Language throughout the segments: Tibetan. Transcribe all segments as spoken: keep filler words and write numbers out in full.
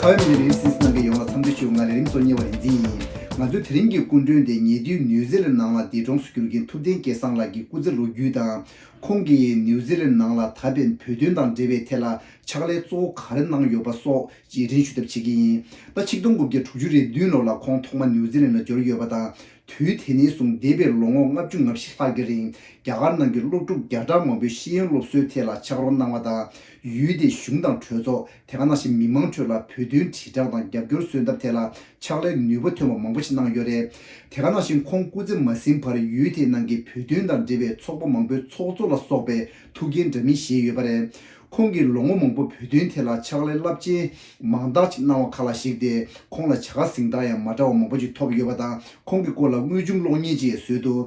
ཨ་མི་རི་སིས་ནང་གི་ཡོངས་ལ་འཚམས་འདྲི་ཞུ། ང་ལས་རིམ་གཙོ་གཉེར་བ་རིག་འཛིན་ཡིན། ང་ཚོའི་དེ་རིང་གི་སྐུ་མགྲོན་དེ་ཉེ་དུས་ནིའུ་ཛི་ལན་ནང་ལ་འདས་གྲོངས་སུ་གྱུར་མཁན་ཐུབ་བསྟན་སྐལ་བཟང་ལགས་ཀྱི་སྐུ་ཚེ་ལོ་རྒྱུས་དང་། ཁོང་གིས་ནིའུ་ཛི་ལན་ནང་ལ་ད་ཕན་བོད་དོན་དང་འབྲེལ་བའི་ཐད་ལ་ཕྱག་ལས་གཙོ་བོ་ག་རེ་གནང་ཡོད་པ་སོགས་རྗེས་དྲན་ཞུ་ཐབས་བྱེད་ཀྱི་ཡིན། ད་ཆིག་སྟོང་དགུ་བརྒྱ་དྲུག་ཅུ་རེ་བདུན་ལོ་ལ་ཁོང་ཐོག་མ་ནིའུ་ཛི་ལན་ལ་འབྱོར་ཡོད་པ་དང་། དུས་དེ་ནས་བཟུང་འདས་པའི་ལོ་ངོ་ལྔ་བཅུ་ང་བཞི་ལྷག་གི་རིང་རྒྱ་གར་ནང་གི་སློབ་ཕྲུག་བརྒྱ་ཕྲག་མང་པོའི་ཤེས་ཡོན་སློབ་གསོའི་ཐད་ལ་ཕྱག་རོགས་གནང་བ་དང་། ཡུལ་དེའི་གཞུང་དང་གྲོས་ཚོགས། དེ་ག་ནང་བཞིན་མི་མང་ཁྲོད་ལ་བོད་དོན་དྲིལ་བསྒྲགས་དང་རྒྱབ་སྐྱོར་སོན་ཐབས་ཐད་ལ་ཕྱག་ལས་ནུས་པ་ཐོན་པ་མང་པོ་ཞིག་གནང་ཡོད་རེད། དེ་ག་ནང་བཞིན་ཁོང་སྐུ་ཚེ་མ་ཟིན་བར་ཡུལ་དེའི་ནང་གི་བོད་དོན་དང་འབྲེལ་བའི་ཚོགས་པ་མང་པོའི་ཚོགས་གཙོ་ལ་སོགས་པའི་ཐུགས་འགན་འདྲ་མིན་བཞེས་ཡོད་པ་རེད། ཁོང་གིས་ལོ་ངོ་མང་པོ་བོད་དོན་ཐད་ལ་ཕྱག་ལས་རླབས་ཆེན་མང་དག་ཅིག་གནང་བ་ཁ་ལ་གཞིགས་ཏེ། ཁོང་ལ་བྱ་དགའ་གཟེངས་རྟགས་ཡང་མ་འདྲ་བ་མང་པོ་ཅིག་ཐོབ་ཡོད་པ་དང་། ཁོང་གི་སྐོར་ལ་དངོས་བྱུང་གློག་བརྙན་ཅིག་ཡང་བཟོས་འདུག་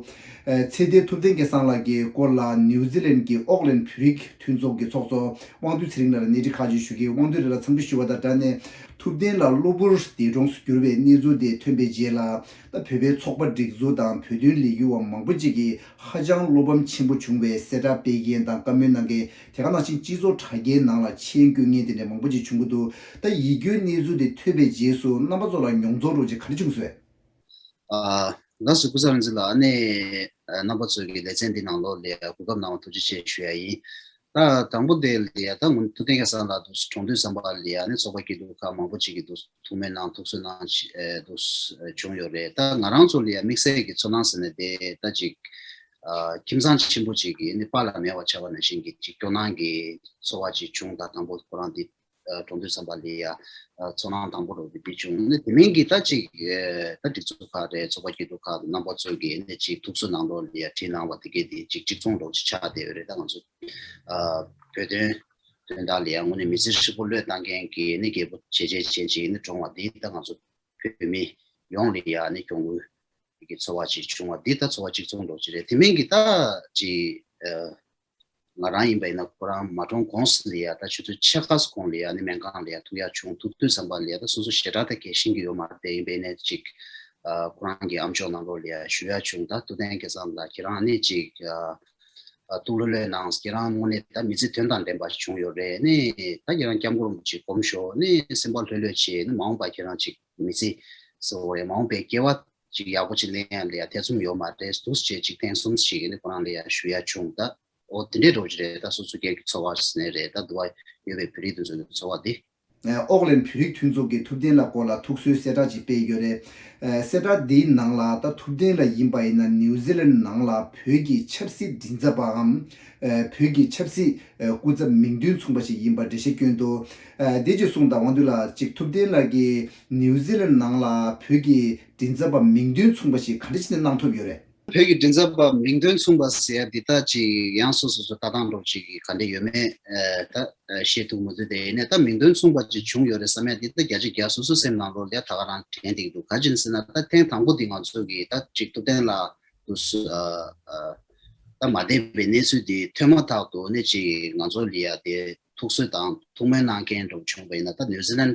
ཨ། ཚེ་འདས་ཐུབ་བསྟན་སྐལ་བཟང་ལགས་ཀྱི་སྐོར་ལ་ནིའུ་ཛི་ལན་གྱི་ཨོག་ལན་བོད་རིགས་མཐུན་ཚོགས་ཀྱི་ཚོགས་གཙོ་དབང་འདུས་ཚེ་རིང་ལགས་ལ་གནས་འདྲི་ཁག་ཅིག་ཞུ་གི། དབང་འདུས་ལགས་ལ་འཚམས་འདྲི་ཞུ་བ་དང་སྦྲགས་ནས། ཐུབ་བསྟན་ལགས་གློ་བུར་འདས་གྲོངས་སུ་གྱུར་བའི་གནས་ཚུལ་དེ་ཐོན་པའི་རྗེས་ལ། ད་བོད་པའི་ཚོགས་པ་སྒྲིག་འཛུགས་དང་བོད་དོན་ལས་འགུལ་བ་མང་པོ་ཅིག་གིས་ཧ་ཅང་བློ་ཕམ་ཆེན་པོ་བྱུང་བའི་གསལ་བསྒྲགས་སྤེལ་མཁན་དང་བཀའ་མོལ་གནང་མཁན། དེ་ག་ནང་བཞིན་སྤྱི་ཚོགས་དྲ་རྒྱའི་ནང་ལ་མཆན་བཀོད་མཁན་དེ་འདྲ་མང་པོ་ཅིག་བྱུང་གི་འདུག་ད་ཡིད་སྐྱོའི་གནས་ཚུལ་དེ་ཐོས་པའི་རྗེས་སུ་རྣམ་པ་ཚོ་ལ་མྱོང་ཚོར་རོགས་ཅིག་ག་རེ་བྱུང་སོང་། ཨ། ལགས་སོ། སྐུ་ཚེ་རིང་བ་ལགས། ཨ་ནི་ཨ། རྣམ་པ་ཚོ་གི་ལེ་ཚན་འདི་ནང་ལོགས་ལ་གོ་སྐབས་གནང་བ་ཐུགས་རྗེ་ཆེ་ཞུ་ཡ་ཡིན། ད་དང་པོ་དེ་ལ་ཡ་ད་ངོ་ཐུབ་བསྟན་སྐལ་བཟང་ལགས་དུ་གྲོངས་དུས་ཙམ་པ་ལ་ཡ་ནི་ཚོགས་པ་སྐྱིད་སྡུག་ཁག་མང་པོ་ཅིག་གིས་དུ་ཐུགས་སྨོན་གནང་ཐུགས་གསོ་གནང་ཅི་ཨེ་དུ་བྱུང་ཡོད་རེད། ད་ང་རང་ཚོ་ལ་ཡ་དམིགས་བསལ་གྱི་ཚོར་སྣང་ཟེར་ནས་དེ་ད་ཅིག་ཨ། ཁྱིམ་ཚང་ཆེན་པོ་ཅིག་གི་ནི་པཱ་ལགས་མེད་པ་ཆགས་པ་ནང་བཞིན་གྱི་ཅིག་སྐྱོ་སྣང་གི་ཚོར་བ་ཅིག་བྱུང་། ད་དང་པོ་ཁོ་རང་འདི་ཨ། གྲོངས་དུས་ཙམ་པ་ལ་ཡ་ཨ། ཚོར་སྣང་དང་པོ་རུ་དེ་འདི་བྱུང་ནི། དེ་མིན་གྱི་ད་ཅིག་ཨེ། ད་སྒྲིག་འཛུགས་ཁག་རེད། ཚོགས་པ་སྐྱིད་སྡུག་ཁག་རྣམ་པ་ཚོ་གིས་ནི་ཅིག་ཐུགས་གསོ་ནང་ལོགས་ལ་ཡ་བྲིས་གནང་བ་དེ་གས་དེ་ཅིག་གཅིག་མཚུངས་རོགས་ཅིག་ཆགས་བསྡད་ཡོད་རེད། ད་ང་ཚོ་ཨ། བོད་དོན་དོན་དག་ལ་ཡ་དངོས་གནས་མི་ཚེ་ཧྲིལ་པོ་བློས་བཏང་མཁན་གྱི་ནི་རྒྱལ་པོ་བྱས་རྗེས་ཅན་ཅིག་ནི་གྲོངས་པ་འདི་ད་ང་ཚོ་བོད་མི་ཡོངས་ལ་ཡ་ནི་གྱོང་གུན་གྱི་ཚོར་བ་ཅིག་བྱུང་བ་འདི་ད་ཚོར་བ་གཅིག་མཚུངས་རོགས་ཅིག་རེད། དེ་མིན་གྱི་ད་ཅིག་ཨ། ང་རང་ཡིན་པ་ཡིན་ན་ཁོ་རང་མ་གྲོངས་གོང་ལ་ཡ་ད་ཆུ་ཚོད་ཕྱེད་ཀ་གོང་ལ་ཡ་ནི་སྨན་ཁང་ལ་ཡ་ཐུག་ཡ་བྱུང་། ཐུག་དུས་ཙམ་པ་ལ་ཡ་ད་སོ་སོ་ཞེ་དྲག་ད་གལ་ཤེས་ཀྱི་ཡོད་མ་རེད། དེ་ཡིན་པས་ནས་ཅིག་ཨ། ཁོ་རང་གི་ཨམ་ཅོག་ནང་ལོགས་ལ་ཡ་ཞུ་ཡ་བྱུང་། ད་ཐུབ་བསྟན་སྐལ་བཟང་ལགས་ཁྱེད་རང་ནི་ཅིག་ཨ། ཨ། ཐུགས་ལྷོད་ལྷོད་གནང་། ཁྱེད་རང་དངོས་གནས་ད་མི་ཚེ་དོན་དང་ལྡན་པ་ཞིག་བྱུང་ཡོད་རེད། ནི་ད་ཁྱེད་རང་སྐྱབས་མགོན་རིན་པོ་ཆེ་སྒོམ་ཤོག་ནི་སེམས་པ་ལྷོད་ལྷོད་བྱས། ནི་མ་འོངས་པ་ཁྱེད་རང་ཅིག་མི་ཚེ་གསོ་བ་རེད། མ་འོངས་པའི་སྐྱེ་བ་ཅིག་ཡག་པོ་ཅིག་ལེན་ཡ་ལ་ཡ་ཐེ་ཚོམ་ཡོད་མ་རེད་འདུག་ཅེས་ཅིག་ཐེངས་གསུམ་ཞིག་ནི་ཁོ་རང་ལ་ཡ་ཞུ་ཡ་བྱུང་། ད་ཨོ་དེ་འདྲའི་རོགས་ཅིག་རེད། ད་སོ་སོ་སྒེར་གྱི་ཚོར་བ་ཟེར་ནའི་རེད། ད་འདི་བ་ཡོད་པའི་བོད་རིགས་དེ་ཚོའི་ཚོར་བ་འདི། ཨོག་ལན་བོད་རིགས་མཐུན་ཚོགས་ཀྱིས་ཐུབ་བསྟན་ལགས་སྐོར་ལ་ཐུགས་གསོའི་གསལ་བསྒྲགས་ཤིག་སྤེལ་ཡོད་རེད། གསལ་བསྒྲགས་འདིའི་ནང་ལ་ད་ཐུབ་བསྟན་ལགས་ཡིན་པ་ཡིན་ན་ནིའུ་ཛི་ལན་ནང་ལ་བོད་ཀྱི་ཆབ་སྲིད་མགྲིན་ཚབ་པའམ། བོད་ཀྱི་ཆབ་སྲིད་སྐུ་ཚབ་མིང་དོན་མཚུངས་པ་ཞིག་ཡིན་པར་འགྲེལ་བཤད་བསྐྱོན་འདུག་དེ་ཅིག་གསུངས་དང་། དབང་འདུས་ལགས། ཅིག་ཐུབ་བསྟན་ལགས་ཀྱིས་ནིའུ་ཛི་ལན་ནང་ལ་བོད་ཀྱི་མགྲིན་ཚབ་པ་མིང་དོན་མཚུངས་པ་ཞིག་ག་འདྲ་བྱས་ནས་གནང་ཐུབ་ཡོད་རེད། བོད་ཀྱི་མགྲིན་ཚབ་པ་མིང་དོན་མཚུངས་པ་ཟེར་ཡ་འདི་ད་ཅིག་ཡང་སོ་སོ་སོ་ལྟ་སྟངས་འདྲ་ཅིག་ག་འདྲ་ཡོད་མེད་ཨ། ད་ཨ། ཤེས་ཐུབ་མི་འདུག་དེ་ཡིན་ནའི་ད་མིང་དོན་མཚུངས་པ་ཅིག་བྱུང་ཡོད་རེད་བསམ་ཡ་འདི་ད་བརྒྱ་ཆ་བརྒྱ་སོ་སོ་སེམས་ནང་ལོགས་ལ་ད་ག་རང་དྲན་བསྡད་ཀྱི་འདུག་ག་ཅི་ཡིན་ཟེར་ན་ད་ཐེངས་དང་པོ་འདི་ང་ཚོ་གིས་ད་ཅིག་ཐུབ་བསྟན་ལགས་དུ་སུ་ཨ། ཨ། ད་མ་བསྡད་པའི་གནས་ཚུལ་འདི་ཐོན་མ་ཐག་ཏུ་ནི་ཅིག་ང་ཚོ་ལ་ཡ་དེ་ཐུགས་གསོ་དང་ཐུགས་སྨོན་གནང་མཁན་འདྲ་བྱུང་བ་ཡིན་ན། ད་ནིའུ་ཛི་ལན་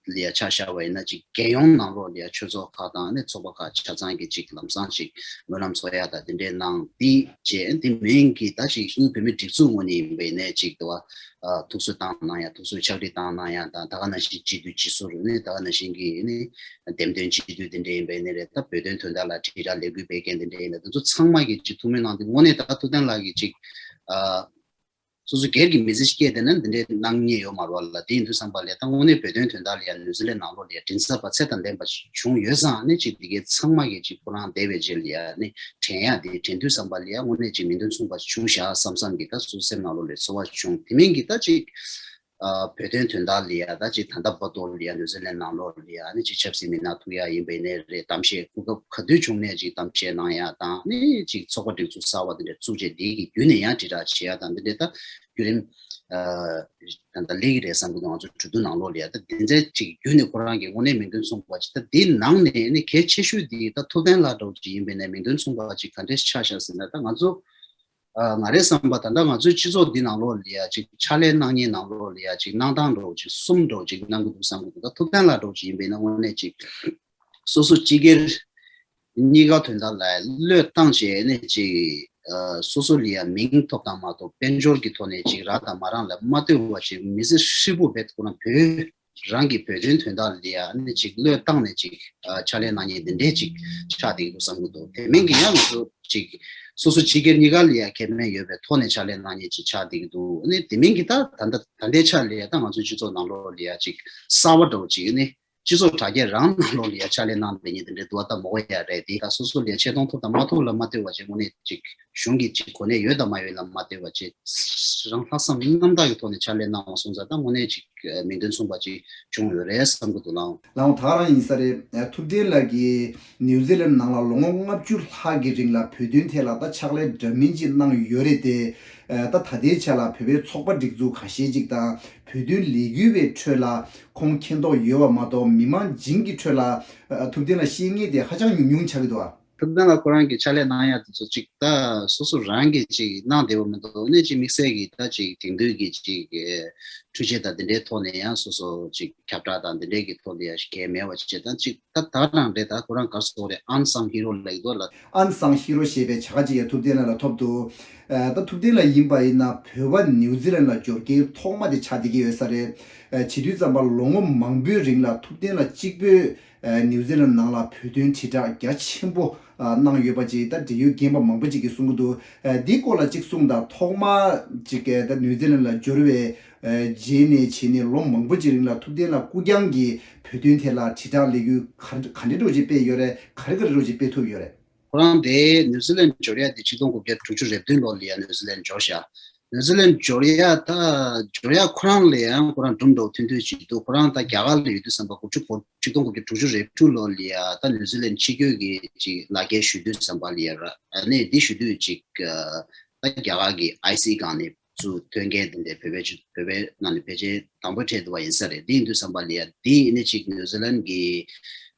ལ་ཡ་ཆ་བཞག་པ་ཡིན་ན་ཅིག་རྒྱལ་ཡོངས་ནང་ལོགས་ལ་ཡ་ཆོས་ཚོགས་ཁག་དང་ནི་ཚོགས་པ་ཁག་ཆ་ཚང་གིས་ཅིག་ལམ་སང་ཅིག་སྨོན་ལམ་འཚོགས་ཡ་དང་དེ་འདྲའི་གནང་། དེ་བྱས་དེ་མིན་གྱི་ད་ཅིག་དབྱིན་བོད་མི་སྒྲིག་འཛུགས་ངོས་ནས་ཡིན་པ་ཡིན་ནའི་ཅིག་དུ་བ་ཨ། ཐུགས་གསོ་བཏང་གནང་ཡ། ཐུགས་གསོ་ཕྱག་བྲིས་བཏང་གནང་ཡ་དང་། ད་ག་ནང་བཞིན་སྤྱི་འཐུས་སྤྱི་ཟུར་ནི་ད་ག་ནང་བཞིན་གྱི་ནི་འདེམས་ཐོན་སྤྱི་འཐུས་དེ་འདྲ་ཡིན་པ་ཡིན་ནའི་རེད། ད་བོད་དོན་དོན་དག་ལ་དྲིལ་བསྒྲགས་ལས་འགུལ་སྤེལ་མཁན་དེ་འདྲ་ཡིན་ན་དེ་ཚོ་ཚང་མ་གིས་ཅིག་ཐུགས་སྨོན་གནང་དུས་དངོས་གནས་ད་ཐུབ་བསྟན་ལགས་ཀྱིས་ཅིག་ཨ། སོ་སོ་སྒེར་གྱི་མི་ཚེ་ཞིག་སྐྱེལ་བསྡད་ན་འདི་འདྲའི་གནང་མཁན་ཡོད་མ་རེད་བ་ལ། དེ་ཡིན་དུས་ཙམ་པ་ལ་ད་དངོས་གནས་བོད་དོན་དོན་དག་ལ་ཡང་ནིའུ་ཛི་ལན་ནང་ལོགས་ལ་ཡང་མགྲིན་ཚབ་པ་ཚད་དང་ལྡན་པ་ཞིག་བྱུང་ཡོད་ཙང་ནི་ཅིག་འདི་གའི་ཚང་མ་གིས་ཅིག་ཁོ་རང་འདས་པའི་རྗེས་ལ་ཡང་ནི་དྲན་ཡག་འདི་དྲན་དུས་ཙམ་པ་ལ་ཡང་དངོས་གནས་ཅིག་མིང་དོན་མཚུངས་པ་ཞིག་བྱུང་བཞག་བསམ་བསམ་གྱི་ད་སོ་སོའི་སེམས་ནང་ལོགས་ལ་ཚོར་བ་བྱུང་། དེ་མིན་གྱི་ད་ཅིག་ཨ། བོད་དོན་དོན་དག་ལ་ཡ་ད་ཅིག་ད་ལྟ་བར་དུ་ལ་ཡ་ནིའུ་ཛི་ལན་ནང་ལོགས་ལ་ཡ་ནི་ཅིག་ཆབ་སྲིད་མི་སྣ་ཐུག་ཡ་ཡིན་པའི་ནས་རེད། གཏམ་བཤད་གོ་སྐབས་ག་དུས་བྱུང་ནས་ཅིག་གཏམ་བཤད་གནང་ཡ་དང་ནི་ཅིག་ཚོགས་པ་སྒྲིག་འཛུགས་གསར་བ་དེ་འདྲ་བཙུགས་རྗེས་འདི་གི་བརྒྱུད་ནས་ཡང་དྲིལ་བསྒྲགས་བྱེད་ཡ་དང་འདི་འདྲ་ད་བརྒྱུད་རིམ་ཨ། ད་ལྟ་ལེགས་ཀྱི་རེད་བསམ་གི་འདུག་ང་ཚོ་གྲོས་བསྡུར་ནང་ལོགས་ལ་ཡ་ད་འདི་ཚོའི་ཅིག་བརྒྱུད་ནས་ཁོ་རང་གི་དངོས་གནས་མིང་དོན་མཚུངས་པ་ཅིག་ད་འདི་ནང་ནས་ནི་གལ་ཆེ་ཤོས་འདི་ད་ཐུབ་བསྟན་ལགས་འདྲ་བོ་ཅིག་ཡིན་པའི་ནས་མིང་དོན་མཚུངས་པ་ཅིག་ག་འདྲས་ཆགས་བཞག་ཟེར་ན་ད་ང་ཚོ། ཨ། ང་རའི་བསམ་པ་ད་ལྟ་ང་ཚོའི་སྤྱི་ཚོགས་འདི་ནང་ལོགས་ལ་ཡ་ཅིག་ཕྱག་ལས་གནང་མཁན་ནང་ལོགས་ལ་ཡ་ཅིག་གནང་སྟངས་འདྲ་བོ་ཅིག་གསུམ་འདྲ་བོ་ཅིག་གནང་གི་འདུག་བསམ་གི་འདུག་ད་ཐུབ་བསྟན་ལགས་འདྲ་བོ་ཅིག་ཡིན་པས་ན་དངོས་གནས་ཅིག་སོ་སོ་སྤྱི་སྒེར་གཉིས་ཀ་དོན་དག་ལ་བློས་བཏང་བྱས་ནས་ཅིག་ཨ། སོ་སོ་ལ་ཡ་མིང་ཐོབ་དང་མ་ཐོབ་དཔལ་འབྱོར་གྱི་ཐོག་ནས་ཅིག་རག་དང་མ་རག་ལ་མ་ལྟོས་པ་ཅིག་མི་ཚེ་ཧྲིལ་པོ་བེད་ཁོ་རང་བོད་ རང་གི་བོད་དོན་དོན་དག་ལ་ཡ་ནི་ཅིག་བློས་བཏང་ནས་ཅིག་ཨ་ཕྱག་ལས་གནང་མཁན་འདི་འདྲས་ཅིག་ཆགས་བསྡད་ཀྱི་འདུག་བསམ་གྱི་འདུག་དེ་མིན་གྱི་ཡང་ང་ཚོ་ཅིག་སོ་སོ་ཕྱི་རྒྱལ་གཉིས་ཀ་ལ་ཡ་ཁེ་ཕན་ཡོད་པའི་ཐོག་ནས་ཕྱག་ལས་གནང་མཁན་ཅིག་ཆགས་བསྡད་ཀྱི་འདུག་ཨ་ནི་དེ་མིན་གྱི་ད་ད་ལྟ་ད་ལྟའི་ཆ་ལ་ཡ་ད་ང་ཚོའི་སྤྱི་ཚོགས་ནང་ལོགས་ལ་ཡ་ཅིག་གསར་བ་འདྲ་བོ་ཅིག་ཨ་ནི། སྤྱི་ཚོགས་དྲ་རྒྱ་རང་ནང་ལོགས་ལ་ཡ་ཕྱག་ལས་གནང་བསྡད་མཁན་དེ་འདྲའི་འདུག་བ། ད་མོ་ཡ་རེད་དེ། ད་སོ་སོ་ལ་ཡ་ཆེ་མཐོང་ཐོབ་དང་མ་ཐོབ་ལ་མ་ལྟོས་པ་བྱས་དངོས་གནས་ཅིག་གཞུང་གི་ཅིག་གོ་གནས་ཡོད་དང་མ་ཡོད་ལ་མ་ལྟོས་པ་བྱས་རང་ལྷག་བསམ་རྣམ་དག་གི་ཐོག་ནས་ཕྱག་ལས་གནང་བ་སོང་ཙང་ད་དངོས་གནས་ཅིག་མིང་དོན་མཚུངས་པ་ཅིག་བྱུང་ཡོད་རེད་བསམ་གྱི་འདུག་ལགས། ལགས་འོང་། ད་ག་རང་ཡིན་ས་རེད། ཐུབ་བསྟན་ལགས་ཀྱིས་ནིའུ་ཛི་ལན་ནང་ལ་ལོ་ངོ་ལྔ་བཅུ་ལྷག་གི་རིང་ལ་བོད་དོན་ཐད་ལ་ད་ཕྱག་ལས་འདྲ་མིན་ཅིག་གནང་ཡོད་རེད་དེ། ད་ད་ལྟའི་ཆ་ལ་བོད་པའི་ཚོགས་པ་སྒྲིག་འཛུགས་ཁ་ཤས་ཅིག་དང་། བོད་དོན་ལས་འགུལ་བའི་ཁྲོད་ལ་ཁོང་མཁྱེན་རྟོགས་ཡོད་པ་མ་གཏོགས་མི་མང་བྱིངས་ཀྱི་ཁྲོད་ལ་ཨ་ཐུབ་བསྟན་ལ་ཤེས་མཁན་དེ་ཧ་ཅང་ཉུང་ཉུང་ཆགས་ཀྱི་འདུག་བ། ཐུབ་བསྟན་ལགས་ཁོ་རང་གི་ཕྱག་ལས་གནང་ཡ་དེ་ཚོ་ཅིག་ད་སོ་སོ་རང་གིས་ཅིག་གནང་བདེ་པོ་མི་འདུག་ཨ་ནི་ཅིག་དམིགས་བསལ་གྱི་ད་ཅིག་དེང་དུས་ཀྱི་ཅིག་འཕྲུལ་ཆས་དང་དེ་འདྲའི་ཐོག་ནས་ཡང་སོ་སོ་ཅིག་ཁྱབ་བསྒྲགས་དང་དེ་འདྲའི་གི་ཐོག་ལ་ཡ་ཞིག་གལ་མེད་པ་བྱས། ད་ཅིག་ད་ད་རང་རེད། ད་ཁོ་རང་ག་རེ་ཟེར་དགོས་རེད། ཨན་སང་ཧི་རོ་ལབ་ཀྱི་འདུག་ལ། ཨན་སང་ཧི་རོ་ཞེས་པའི་བྱ་དགའ་ཅིག་ཡང་ཐུབ་བསྟན་ལགས་ལ་ཐོབ་འདུག་ཨ་ད་ཐུབ་བསྟན་ལགས་ཡིན་པ་ཡིན་ན་བོད་པ་ནིའུ་ཛི་ལན་ལ་འབྱོར་མཁན་ཐོག་མ་དེ་ཆགས་བསྡད་ཀྱི་ཡོད་ས་རེད། ཨ་བྱེད་དུས་ཙམ་པ་ལོ་ངོ་མང་པོའི་རིང་ལ་ཐུབ་བསྟན་ལགས་གཅིག་པུས་ཨ་ནིའུ་ཛི་ལན་ནང་ལ་བོད་དོན་དྲིལ་བསྒྲགས་རྒྱ་ཆེན་པོ་ཨ་གནང་ཡོད་པ་ཅིག་ད་འབྲེལ་ཡོད་རྒན་པ་མང་པོ་ཅིག་གིས་གསུང་གི་འདུག་ཨ་འདིའི་སྐོར་ལ་ཅིག་གསུངས་དང་། ཐོག་མ་ཅིག་ཨ་ད་ནིའུ་ཛི་ལན་ལ་འབྱོར་བའི་ཨ་རྗེས་ནས་བྱས་ནས་ལོ་མང་པོ་ཅིག་རིང་ལ་ཐུབ་བསྟན་ལགས་སྐུ་རྐྱང་གིས་བོད་དོན་ཐད་ལ་དྲིལ་བསྒྲགས་ལས་འགུལ་ག་ག་འདྲ་འདྲ་བོ་ཅིག་སྤེལ་ཡོད་རེད། ག་རེ་ག་རེ་འདྲ་བོ་ཅིག་སྤེལ་ཐུབ་ཡོད་རེད། ཁོ་རང་དེ་ནིའུ་ཛི་ལན་འབྱོར་ཡ་དེ་ཆིག་སྟོང་དགུ་བརྒྱ་དྲུག་ཅུ་རེ་བདུན་ལོ་ལ་ཡ་ནིའུ་ཛི་ལན་འབྱོར་ཤག་ནིའུ་ཛི་ལན་འབྱོར་ཡ་ད་འབྱོར་ཡ་ཁོ་རང་ལ་ཡང་ཁོ་རང་གྲུབ་འགྲོ་མཐུན་མཐུན་ཞིག་འདུག་ཁོ་རང་ད་རྒྱ་གར་ལ་ཡོད་དུས་ཙམ་པ་དགུ་བཅུ་གོ་ཆིག་སྟོང་དགུ་བརྒྱ་དྲུག་ཅུ་རེ་དྲུག་ལོ་ལ་ཡ་ད་ནིའུ་ཛི་ལན་ཕྱི་རྒྱལ་གྱི་ཅིག་ལག་འཁྱེར་ཞུ་དུས་ཙམ་པ་ལ་ཡ་ར་ཨ་ནི་འདི་ཞུ་དུས་ཅིག་ད་རྒྱ་གར་གྱི་ཨའི་སི་སྒང་ནས་ཚུར་ཐོན་མཁན་དེ་འདྲའི་བོད་པའི་ཆུ་བོད་པའི་ནང་ནས་ཕལ་ཆེར་དང་པོ་འཕྲད་འདུག་པ་ཡིན་ས་རེད། འདི་ཡིན་དུས་ཙམ་པ་ལ་ཡ་འདི་ནི་ཅིག་ནིའུ་ཛི་ལན་གྱི་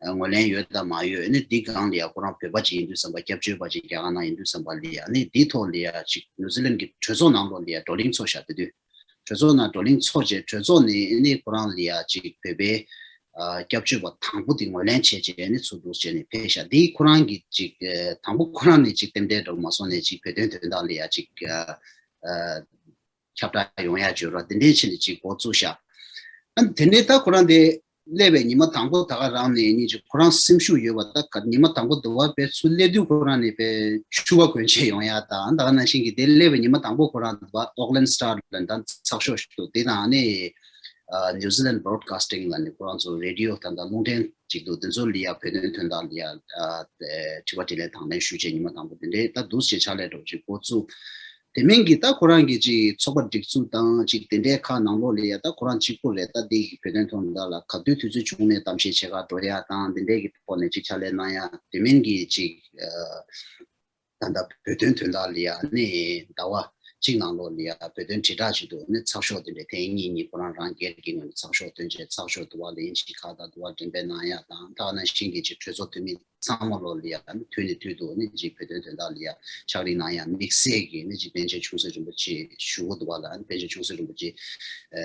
ཨ་ངོས་ལེན་ཡོད་དམ་མ་ཡོད། ནི་འདི་སྒང་ལ་ཡ་ཁོ་རང་བོད་པ་ཅིག་ཡིན་དུས་ཙམ་པ་སྐྱབས་བཅོལ་བ་ཅིག་རྒྱ་གར་ནང་ཡིན་དུས་ཙམ་པ་ལ་ཡ་ནི་འདི་ཐོག་ལ་ཡ་ཅིག་ནིའུ་ཛི་ལན་གྱི་གྲོས་ཚོགས་ནང་ལོགས་ལ་ཡ་བགྲོ་གླེང་ཚོགས་ཤག་དེ་དུས་གྲོས་ཚོགས་ནང་བགྲོ་གླེང་ཚོགས་རྗེས་གྲོས་ཚོགས་ནས་ནི་ཁོ་རང་ལ་ཡ་ཅིག་བོད་པའི་ཨ་སྐྱབས་བཅོལ་བ་དང་པོ་དེ་ངོས་ལེན་བྱས་རྗེས་ནི་ཚུར་འདུག་བྱས་ནས་ཕེབས་ཤག་འདི་ཁོ་རང་གིས་ཅིག་ཨ་དང་པོ་ཁོ་རང་ནས་ཅིག་རྟེན་འབྲེལ་འདྲ་བོ་མ་སོང་ནས་ཅིག་བོད་དོན་དོན་དག་ལ་ཡ་ཅིག་ཨ། ཨ། ཁྱབ་བསྒྲགས་ཡོང་ཡ་བྱོས་རོགས་དེ་འདྲའི་ཆེད་ནས་ཅིག་འགོ་བཙུགས་ཤག་ཨ་ནི་དེ་ནས་ད་ཁོ་རང་དེ་སླེབས་པའི་ཉི་མ་དང་པོ་ད་ག་རང་ནས་ནི་ཅིག་ཁོ་རང་སེམས་ཤུགས་ཡོད་པ་ད་ག་ཉི་མ་དང་པོ་དུ་བ་དཔེ་ཚུར་སླེབས་དུས་ཁོ་རང་ནས་དཔེ་ཕྱུ་པ་གོན་ཆས་ཡོང་ཡ་དང་ད་ག་ནང་བཞིན་གྱི་དེ་སླེབས་པའི་ཉི་མ་དང་པོ་ཁོ་རང་དུ་བ་ཨོག་ལན་སི་ཊར་ལ་ད་ཚགས་ཤོག་ཞིག་འདུག་དེ་དང་ནི་ཨ་ནིའུ་ཛི་ལན་བྷོ་རོཌ་ཁ་སི་ཊིང་ལ་ནི་ཁོ་རང་ཚོ་རེ་ཌི་ཡོ་དང་ད་རླུང་འཕྲིན་ཅིག་འདུག་དེ་ཚོ་ལ་ཡ་བོད་དོན་དོན་དག་ལ་ཡ་ཨ་དྲི་བ་དྲིས་ལན་དང་ལེན་ཞུས་བྱས་ཉི་མ་དང་པོ་དེ་འདྲའི་ད་འདུག་སེ་ཕྱག་ལས་འགྲོ་ཅིག་འགོ་བཙུགས། དེ་མིན་གྱི་ད་ཁོ་རང་གི་ཅིག་ཚོགས་པ་སྒྲིག་འཛུགས་དང་ཅིག་དེ་འདྲའི་ཁག་ནང་ལོགས་ལ་ཡ་ད་ཁོ་རང་གཅིག་པུ་རེད། ད་འདི་གི་བོད་དོན་དོན་དག་ལ་ག་དུས་དུས་ཚོད་བྱུང་ནས་གཏམ་བཤད་བྱེད་ག་འགྲོ་ཡ་དང་དེ་འདྲའི་གི་ཐོག་ནས་ཅིག་ཕྱག་ལས་གནང་ཡ་དེ་མིན་གྱི་ཅིག་ཨ་ད་ལྟ་བོད་དོན་དོན་དག་ལ་ཡ་ནི་ཟླ་བ་གཅིག་ནང་ལོགས་ལ་ཡ་བོད་དོན་དྲིལ་བསྒྲགས་བྱེད་དུ་ནི་ཚགས་ཤོག་དེ་འདྲའི་ཐེངས་གཉིས་གཉིས་ཁོ་རང་རང་སྒེར་གྱི་ངོས་ནས་ཚགས་ཤོག་བཏོན་བྱས་ཚགས་ཤོག་དུ་བ་ལ་ཡིན་གཅིག་ཁག་དང་དུ་བ་འགྲེམས་སྤེལ་གནང་ཡ་དང་ད་ག་ནང་བཞིན་གྱི་ཅིག་གྲོས་ཚོགས་འཐུས་མི་ཚང་མ་ལོ་ལ་ཡ་ནི་དུས་ནས་དུས་དུ་ནི་ཅིག་བོད་དོན་དོན་དག་ལ་ཡ་ཕྱག་ལས་གནང་ཡ་དམིགས་བསལ་གྱི་ནི་ཅིག་པཎ་ཆེན་ཆུང་སྲིད་རིན་པོ་ཆེ་ཞུ་སྒོ་འདུག་པ་ལ་ནི་པཎ་ཆེན་ཆུང་སྲིད་རིན་པོ་ཆེ་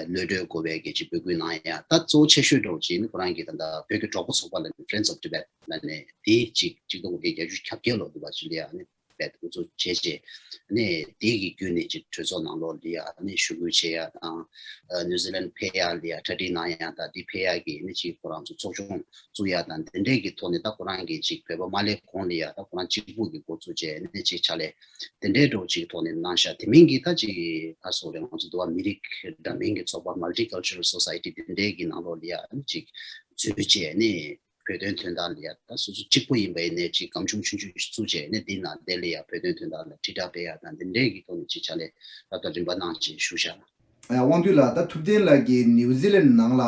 གློད་གྲོལ་དགོས་པའི་གི་ཅིག་འབོད་སྐུལ་གནང་ཡ་ད་གཙོ་བོ་ཆེ་ཤོས་འདྲ་བོ་ཅིག་ནི་ཁོ་རང་གི་ད་ལྟ་བོད་ཀྱི་གྲོགས་པོ་ཚོགས་པ་ལ་ནི་Friends of Tibet ལ་ནི་དེ་ཅིག་གཅིག་སྟོང་དགུ་བརྒྱ་བརྒྱད་ཅུ་གྱ་བརྒྱད་ལོ་འདུག་པ་ཅིག་ལ་ཡ་ནི་རྦད་དེ་འགོ་འཛུགས་བྱས་རྗེས་ནས་དེ་གི་བརྒྱུད་ནས་ཅིག་གྲོས་ཚོགས་ནང་ལོགས་ལ་ཡ་ནི་ཞུ་སྐུལ་བྱེད་ཡ་དང་ཨ་ནིའུ་ཛི་ལན་ཕེབས་ཡ་ལ་ཡ་གྲ་སྒྲིག་གནང་ཡ་དང་དེ་ཕེབས་ཡ་གི་ནི་ཅིག་ཁོ་རང་ཚོ་ཚོགས་ཆུང་བཙུགས་ཡ་དང་དེ་འདྲས་ཀྱི་ཐོག་ནས་ད་ཁོ་རང་གིས་ཅིག་བོད་པ་མ་སླེབས་གོང་ལ་ཡ་ད་ཁོ་རང་གཅིག་པུ་གི་འགོ་བཙུགས་བྱས་ནི་ཅིག་ཕྱག་ལས་དེ་འདྲས་འདྲ་བོ་ཅིག་ཐོག་ནས་གནང་ཤག་དེ་མིན་གྱི་ད་ཅིག་ག་རེ་ཟེར་དགོས་རེད། ང་ཚོ་འདུག་པ་མི་རིགས་འདྲ་མིན་གྱི་ཚོགས་པ་Multicultural Society དེ་འདྲས་ཀྱི་ནང་ལོགས་ལ་ཡ་ནི་ཅིག་འཛུལ་བྱས་ནི། བོད་དོན་དོན་དག་ལ་ཡ་ད་སོ་སོ་གཅིག་པུ་ཡིན་པ་ཡིན་ནའི་ཅིག་སྒམ་ཆུང་ཆུང་ཆུང་ཞིག་བཙུགས་བྱས་ནས་འདི་ནང་དེ་ལ་ཡ་བོད་དོན་དོན་དག་ལ་དྲིལ་བསྒྲགས་སྤེལ་ཡ་དང་འདི་འདྲའི་གི་ཐོག་ནས་ཅིག་ཕྱག་ལས་ད་ལྟ་རིམ་པ་གནང་བྱས་བཞུགས་བཞག་ལ། ཨ་དབང་འདུས་ལགས། ད་ཐུབ་བསྟན་ལགས་ཀྱིས་ནིའུ་ཛི་ལན་ནང་ལ་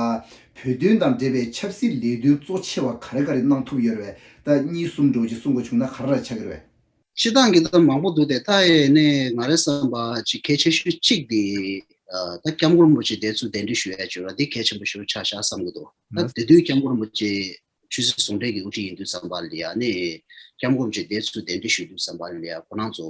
བོད་དོན་དང་འབྲེལ་བའི་ཆབ་སྲིད་ལས་དོན་གཙོ་ཆེ་བ་ག་རེ་ག་རེ་གནང་ཐུབ་ཡོད་རེད་པས། ད་གཉིས་གསུམ་འདྲ་བོ་ཅིག་གསུང་དགོས་བྱུང་ན་ག་རེ་རེ་ཆགས་ཀྱི་རེད་པས། སྤྱིར་བཏང་གི་ད་མང་པོ་འདུག་སྟེ་ད་ཡེ་ནས་ང་རའི་བསམ་པ་ཅིག་གལ་ཆེ་ཤོས་གཅིག་དེ་ཨ་ད་སྐྱབས་མགོན་རིན་པོ་ཆེ་འདི་ཚུར་གདན་འདྲེན་ཞུ་ཡ་བྱོས་ར་འདི་གལ་ཆེན་པོ་ཞེ་པོ་ཆགས་ཤག་བསམ་གྱི་འདུག་ད་དེ་དུས་སྐྱབས་མགོན་རིན་པོ་ཆེ་ཆོས་སྲིད་ཟུང་འབྲེལ་གྱི་དབུ་ཁྲིད་ཡིན་དུས་ཙམ་པ་ལ་ཡ་ནས་སྐྱབས་མགོན་རིན་པོ་ཆེ་འདི་ཚུར་གདན་འདྲེན་ཞུ་དུས་ཙམ་པ་ལ་ཡ་ཁོ་རང་ཚོ་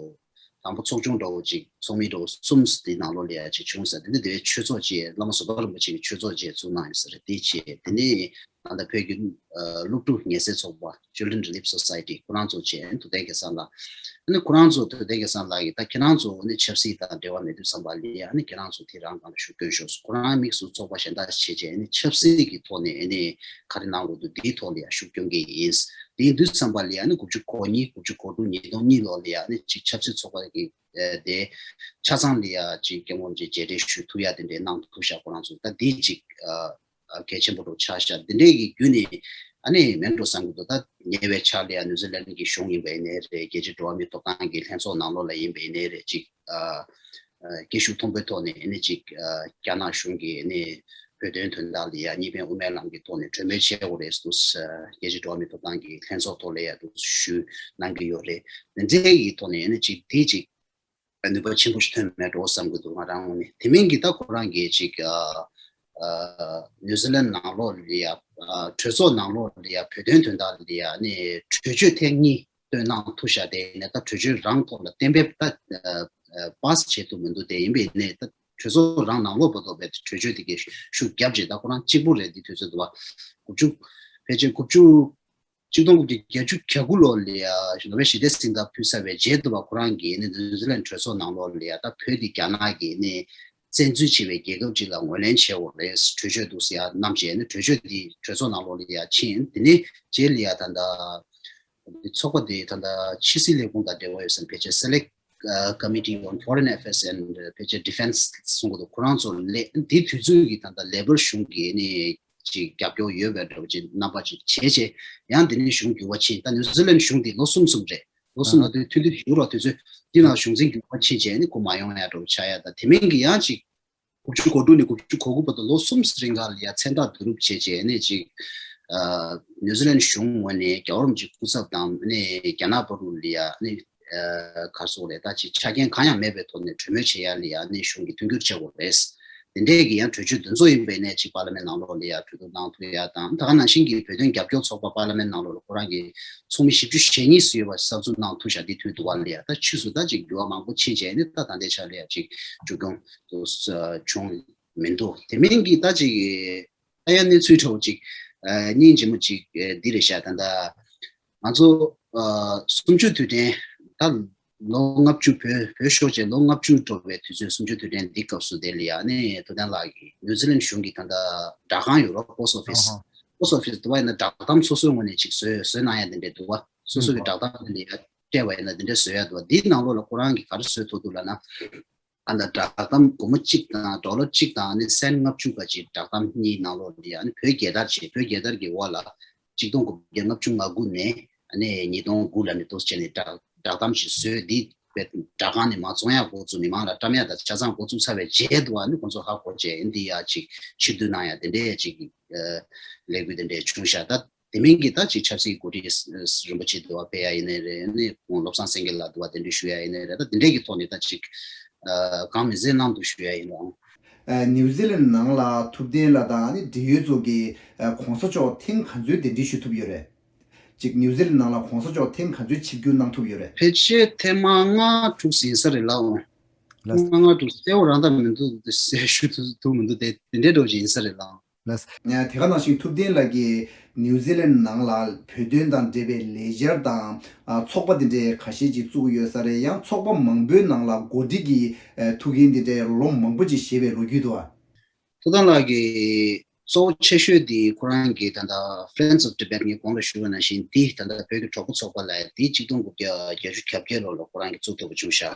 དང་པོ་ཚོགས་ཆུང་འདྲ་བོ་ཅིག་ཚོགས་མི་འདྲ་བོ་གསུམ་དེ་ནང་ལོགས་ལ་ཡ་ཅིག་བྱུང་ཟེར། དེ་ནས་དེ་བའི་ཆོས་ཚོགས་ཅིག་བླ་མ་བཟོད་པ་རིན་པོ་ཆེ་གི་ཆོས་ཚོགས་ཅིག་བཙུགས་གནང་ཡོད་ས་རེད། དེ་བྱས་དེ་ནས་ ད་ལྟ་བོད་ཀྱི་ཨ་སློབ་ཕྲུག་ངལ་སེལ་ཚོགས་པ་Children Relief Society ཁོ་རང་ཚོ་བྱས་ཐུབ་བསྟན་སྐལ་བཟང་ལགས། ཨ་ནི་ཁོ་རང་ཚོ་ཐུབ་བསྟན་སྐལ་བཟང་ལགས་ཀྱིས་ད་ཁྱེད་རང་ཚོ་ཨ་ནི་ཆབ་སྲིད་དང་འབྲེལ་བ་མེད་དུས་ཙམ་པ་ལ་ཨ་ནི་ཁྱེད་རང་ཚོ་དེ་རང་སྒང་ལ་ཤུགས་སྐྱོན་ཤོག་ཁོ་རང་དམིགས་སུ་ཚོགས་པ་གཞན་དག་བྱས་བྱས་ཨ་ནི་ཆབ་སྲིད་ཀྱི་ཐོག་ནས་ཨ་ནི་ག་རེ་གནང་དགོས་འདུག་དེའི་ཐོག་ལ་ཡང་ཤུགས་སྐྱོན་གྱི་ཡིན། དེ་ཡིན་དུས་ཙམ་པ་ལ་ཡང་ཨ་ནི་དགུ་བཅུ་གོ་གཉིས་དགུ་བཅུ་གོ་དྲུག་ཉིས་སྟོང་གཉིས་ལོ་ལ་ཡང་ཨ་ནི་ཅིག་ཆབ་སྲིད་ཚོགས་པ་གི་ཨ་དེ་ཆ་ཚང་ལ་ཡང་ཅིག་སྐྱབས་མགོན་རིན་པོ་ཆེ་མཇལ་འཕྲད་ཞུ་ཐུབ་ཡ་དེ་འདྲའི་གནང་ཐུབ་ཤག་ཁོ་རང་ཚོ་ད་དེ་ཅིག་ཨ་གལ་ཆེན་པོ་འདྲ་ཆགས་ཤག་དེ་འདྲའི་གི་བརྒྱུད་ནས་ཨ་ནི་མེད་འགྲོ་བསམ་གྱི་འདུག་ད་ཉེ་བའི་ཆར་ལ་ཡང་ནིའུ་ཛི་ལན་གྱི་གཞུང་ཡིན་པ་ཡིན་ནའི་རེད། རྒྱལ་སྤྱིའི་འགྲོ་བ་མིའི་ཐོབ་ཐང་གི་ལྷན་ཚོགས་ནང་ལོགས་ལ་ཡིན་པ་ཡིན་ནའི་རེད། ཅིག་ཨ་སྐད་ཤུགས་མཐོན་པོའི་ཐོག་ནས་ཨ་ནི་ཅིག་ཨ་རྒྱ་ནག་གཞུང་གིས་ཨ་ནི་བོད་དོན་དོན་དག་ལ་ཡང་གཉིས་ཕན་དབུ་མའི་ལམ་གྱི་ཐོག་ནས་གྲོས་མོལ་བྱེད་དགོས་རེད་འདུག་རྒྱལ་སྤྱིའི་འགྲོ་བ་མིའི་ཐོབ་ཐང་གི་ལྷན་ཚོགས་ཐོག་ལ་ཡང་འདུག་ཞུས་གནང་གི་ཡོད་རེད། དེ་འདྲའི་གི་ཐོག་ནས་ཨ་ནི་ཅིག་དེ་ཅིག་ནུས་པ་ཆེན་པོ་ཞིག་ཐོན་མེད་འགྲོ་བསམ་གྱི་འདུག་ང་རང་ངོས་ནས། དེ་མིན་གྱི་ད་ཁོ་རང་གིས་ཅིག་ཨ་ཨ་ནིའུ་ཛི་ལན་ནང་ལོགས་ལ་ཡ་ཨ་གྲོས་ཚོགས་ནང་ལོགས་ལ་ཡ་བོད་དོན་དོན་དག་ལ་ཡ་ནི་གྲོས་ཆོད་ཐེངས་གཉིས་བཏོན་གནང་ཐུབ་ཤག་དེ་ནས་ད་གྲོས་ཆོད་རང་ཐོག་ལ་གཏན་འབེབས་ད་པཱ་སི་བྱེད་ཐུབ་མི་འདུག་དེ་ཡིན་པས་ནས་ད་གྲོས་ཚོགས་རང་ནང་ལོགས་བར་དུ་བས་གྲོས་ཆོད་དེ་གའི་ཤུགས་རྒྱབ་བྱས་ད་ཁོ་རང་གཅིག་པུ་རེད། དེ་དུས་ཚོད་དུ་བ་དགུ་བཅུ་ཕལ་ཆེར་དགུ་བཅུ་གཅིག་སྟོང་དགུ་བརྒྱ་བརྒྱད་ཅུ་གྱ་དགུ་ལོ་ལ་ཡ་ནོ་བེལ་ཞི་བདེའི་གཟེངས་རྟགས་ཕུལ་ཚར་བའི་རྗེས་དུ་བ་ཁོ་རང་གིས་ནི་ནིའུ་ཛི་ལན་གྲོས་ཚོགས་ནང་ལོགས་ལ་ཡ་ད་བོད་འདི་རྒྱ་ནག་གིས་ནི་བཙན་འཛུལ་བྱས་པའི་རྒྱལ་ཁབ་ཅིག་ལ་ངོས་ལེན་བྱས་འོ་རེད། གྲོས་ཆོད་འདུག་ཟེར་ཡ་བསྣམས་བྱས་ནི་གྲོས་ཆོད་འདི་གྲོས་ཚོགས་ནང་ལོགས་ལ་ཡ་ཕྱིན། དེ་ནི་རྗེས་ལ་ཡ་ད་ལྟ་ཚོགས་པ་འདི་ད་ལྟ་ཕྱི་སྲིད་ལས་ཁུངས་དང་འབྲེལ་བ་ཡོད་ཟེར་ཕལ་ཆེར་Select Committee on Foreign Affairs and ཕལ་ཆེར་Defense གསུང་གི་འདུག་ཁོ་རང་ཚོ་ལས་འདི་དུས་ཚོད་ཀྱི་ད་ལྟ་ལེ་བར་གཞུང་གིས་ནི་ཅིག་རྒྱབ་སྐྱོར་ཡོད་པའི་འདྲ་བོ་ཅིག་རྣམ་པ་ཅིག་བྱས་བྱས་ཡང་འདི་ནས་གཞུང་འགྱུར་བ་ཕྱིན། ད་ནིའུ་ཛི་ལན་གཞུང་འདི་ལོ་གསུམ་གསུམ་རེད། ལོ་གསུམ་ལ་དུས་མཐུན་སྒྲིལ་ཞུ་རོགས་དུས་ཚོད་འདི་ནང་གཞུང་འཛིན་འགྱུར་བ་ཕྱིན་བྱས་ནི་ཁོ་མ་ཡོང་ཡ་འདྲ་བོ་ཆགས་ཡ། ད་དེ་མིན་གྱི་ཡང་ཅིག་དགུ་བཅུ་གོ་དྲུག་ནས་དགུ་བཅུ་གོ་དགུ་བར་དུ་ལོ་གསུམ་རིང་ག་ལ་ཡ་མཚན་རྟགས་བསྡུ་རུབ་བྱས་བྱས་ནི་ཅིག་ཨ་ནིའུ་ཛི་ལན་གཞུང་ངོས་ནས་རྒྱལ་བ་རིན་པོ་ཆེའི་སྐུ་ཚབ་དང་ནི་རྒྱ་ནག་བར་དུ་ལ་ཡ་ནི་ཨ་ག་རེ་ཟེར་དགོས་རེད། ད་ཅིག་ཆ་རྐྱེན་གང་ཡང་མེད་པའི་ཐོག་ནས་གྲོས་མོལ་བྱེད་ཡ་ལ་ཡ་ནི་གཞུང་གིས་མཐུན་འགྱུར་བྱེད་དགོས་རེད། དེ་འདྲས་ཀྱི་ཡང་གྲོས་ཆོད་འདི་ཚོ་ཡིན་པས་ནས་ཅིག་པར་ལི་མེན་ནང་ལོགས་ལ་ཡ་གྲོས་བསྡུར་གནང་ཐུབ་ཡ་དང་། ད་ག་ནང་བཞིན་གྱི་བོད་དོན་རྒྱབ་སྐྱོར་ཚོགས་པ་པར་ལི་མེན་ནང་ལོགས་ལ་ཁོ་རང་གི་ཚོགས་མི་བཞི་བཅུ་ཞེ་གཉིས་སུ་ཡོད་པ་གསར་འཛུགས་གནང་ཐུབ་ཤག་འདི་དུས་དུ་བ་ལ་ཡ་ད་ཕྱིས་སུ་ད་ཅིག་འགྱུར་བ་མང་པོ་ཕྱིན་བྱས་ནས་ད་ད་ལྟའི་ཆ་ལ་ཡ་ཅིག་འཛུགས་སྐྱོང་དུ་བྱུང་མི་འདུག་དེ་མིན་གྱི་ད་ཅིག་ད་ཡ་གནས་ཚུལ་འདྲ་བོ་ཅིག་སྙིང་རྗེ་མོ་ཅིག་འདི་རེད་ཤག་ད་ལྟ་ང་ཚོ་ཨ་གསུམ་བཅུ་དུས་དྲན་ད་ལོ་ལྔ་བཅུ་བོད་བོད་ཤོར་བྱས་ལོ་ལྔ་བཅུ་འགྲོ་བའི་དུས་ཚོད་གསུམ་བཅུ་དུས་དྲན་འདི་སྐབས་སུ་དེ་ལ་ཡ་ནི་ཐུབ་བསྟན་ལགས་ཀྱིས་ནིའུ་ཛི་ལན་གཞུང་གི་ད་ལྟ་སྦྲག་ཁང་ཡོད་རོགས་Post Office Post Office དུ་བ་ཡིན་ན་བསྒྲགས་གཏམ་སོ་སོའི་ངོས་ནས་ཅིག་བཟོས་བཟོས་གནང་ཡ་དེ་འདྲས་འདུག་བ། སོ་སོ་གི་བསྒྲགས་གཏམ་དེ་ལ་ཡ་སྤྲད་པ་ཡིན་ན་དེ་འདྲས་བཟོས་ཡ་འདུག་བ། འདིའི་ནང་ལོགས་ལ་ཁོ་རང་གིས་ག་རེ་བཟོས་ཐུབ་འདུག་ལབ་ན། ཨ་ད་བསྒྲགས་གཏམ་སྒོར་མོ་གཅིག་དང་ཌོ་ལར་གཅིག་དང་ཨ་ནི་སེན་ལྔ་བཅུ་ག་ཅིག་བསྒྲགས་གཏམ་གཉིས་ནང་ལོགས་ལ་ཡ་ཨ་ནི་བོད་རྒྱལ་དར་བྱས་བོད་རྒྱལ་དར་གྱི་འོག་ལ་གཅིག་སྟོང་དགུ་བརྒྱ་ལྔ་བཅུ་ང་དགུ་ནས་ཨ་ནི་ཉིས་སྟོང་དགུ་ལ་ནི་འདུག་བྱས་ནས་བསྒྲགས་བསྒྲགས་གཏམ་ཞིག་བཟོས། འདི་བོད་སྦྲག་ཁང་ནས་མར་བཙོང་ཡག་འགོ་བཙུགས། མི་མང་ལ་བཀྲམ་ཡག་དང་ཆ་ཚང་འགོ་བཙུགས་ཚར་བའི་རྗེས་དུ་ཨ་ནི་ཁོང་ཚོ་ཧ་གོ་བྱས་འདི་ཡ་ཅིག་ཕྱིར་བསྡུ་གནང་ཡ་དེ་འདྲས་ཅིག་ལས་འགུལ་དེ་འདྲས་བྱུང་ཤག་ད་དེ་མིན་གྱི་ད་ཅིག་ཆབ་སྲིད་འགོ་ཁྲིད་རིན་པོ་ཆེ་དུ་བ་ཕེབས་ཡ་ཡིན་ནའི་རེད། ནི་ཁོང་བློ་བཟང་སེང་གེ་ལགས་དུ་བ་དེ་འདྲ་ཞུ་ཡ་ཡིན་ནའི་རེད། ད་དེ་འདྲས་ཀྱི་ཐོག་ནས་ད་ཅིག་གང་མི་ཟད་གནང་འདུག་ཞུ་ཡ་ཡིན་རུང་། ནིའུ་ཛི་ལན་ནང་ལ་ཐུབ་བསྟན་ལགས་དང་ནི་འབྲེལ་ཡོད་ཚོ་གིས་གོང་ས་མཆོག་ཐེངས་ག་ཚོད་གདན་འདྲེན་ཞུ་ཐུབ་ཡོད་རེད། ཅིག་ནིའུ་ཛི་ལན་ནང་ལ་གོང་ས་མཆོག་ཐེངས་ག་ཚོད་ཆིབས་བསྒྱུར་གནང་ཐུབ་ཡོད་རེད། ཕལ་ཆེར་ཐེངས་མ་ལྔ་དྲུག་ཡིན་ས་རེད་ལགས། ལགས། ལྔ་ལྔ་དྲུག་གསལ་བོ་རང་ད་མི་འདུག་ཟེར་ཞུ་ཐུབ་ཐུབ་མི་འདུག་དེ་དེ་འདྲའི་འདྲ་བོ་ཅིག་ཡིན་ས་རེད་ལགས། ལགས། དེ་ག་ནང་བཞིན་ཐུབ་བསྟན་ལགས་ཀྱིས་ནིའུ་ཛི་ལན་ནང་ལ་བོད་དོན་དང་འབྲེལ་བའི་ལས་འཆར་དང་ཨ་ཚོགས་པ་དེ་འདྲའི་ཁ་ཤས་ཅིག་བཙུགས་ཡོད་ས་རེད། ཡང་ཚོགས་པ་མང་པོའི་ནང་ལ་འགོ་ཁྲིད་ཀྱི་ཨ་ཐུགས་འགན་དེ་འདྲའི་ལོ་མང་པོ་ཅིག་བཞེས་པའི་ལོ་རྒྱུས་འདུག་ཨ། ཐུབ་བསྟན་ལགས་ཀྱི་གཙོ་བོ་ཆེ་ཤོས་དེ་ཁོ་རང་གི་ད་ལྟ་Friends of Tibet ངས་གོང་ལ་ཞུས་པ་ནང་བཞིན་དེ་ད་ལྟ་བོད་ཀྱི་གྲོགས་པོ་ཚོགས་པ་ལབ་ཡ་དེ་གཅིག་སྟོང་དགུ་བརྒྱ་བརྒྱད་ཅུ་གྱ་བརྒྱད་ལོ་ལ་ཁོ་རང་གིས་བཙུགས་ཐུབ་པ་བྱུང་ཤག་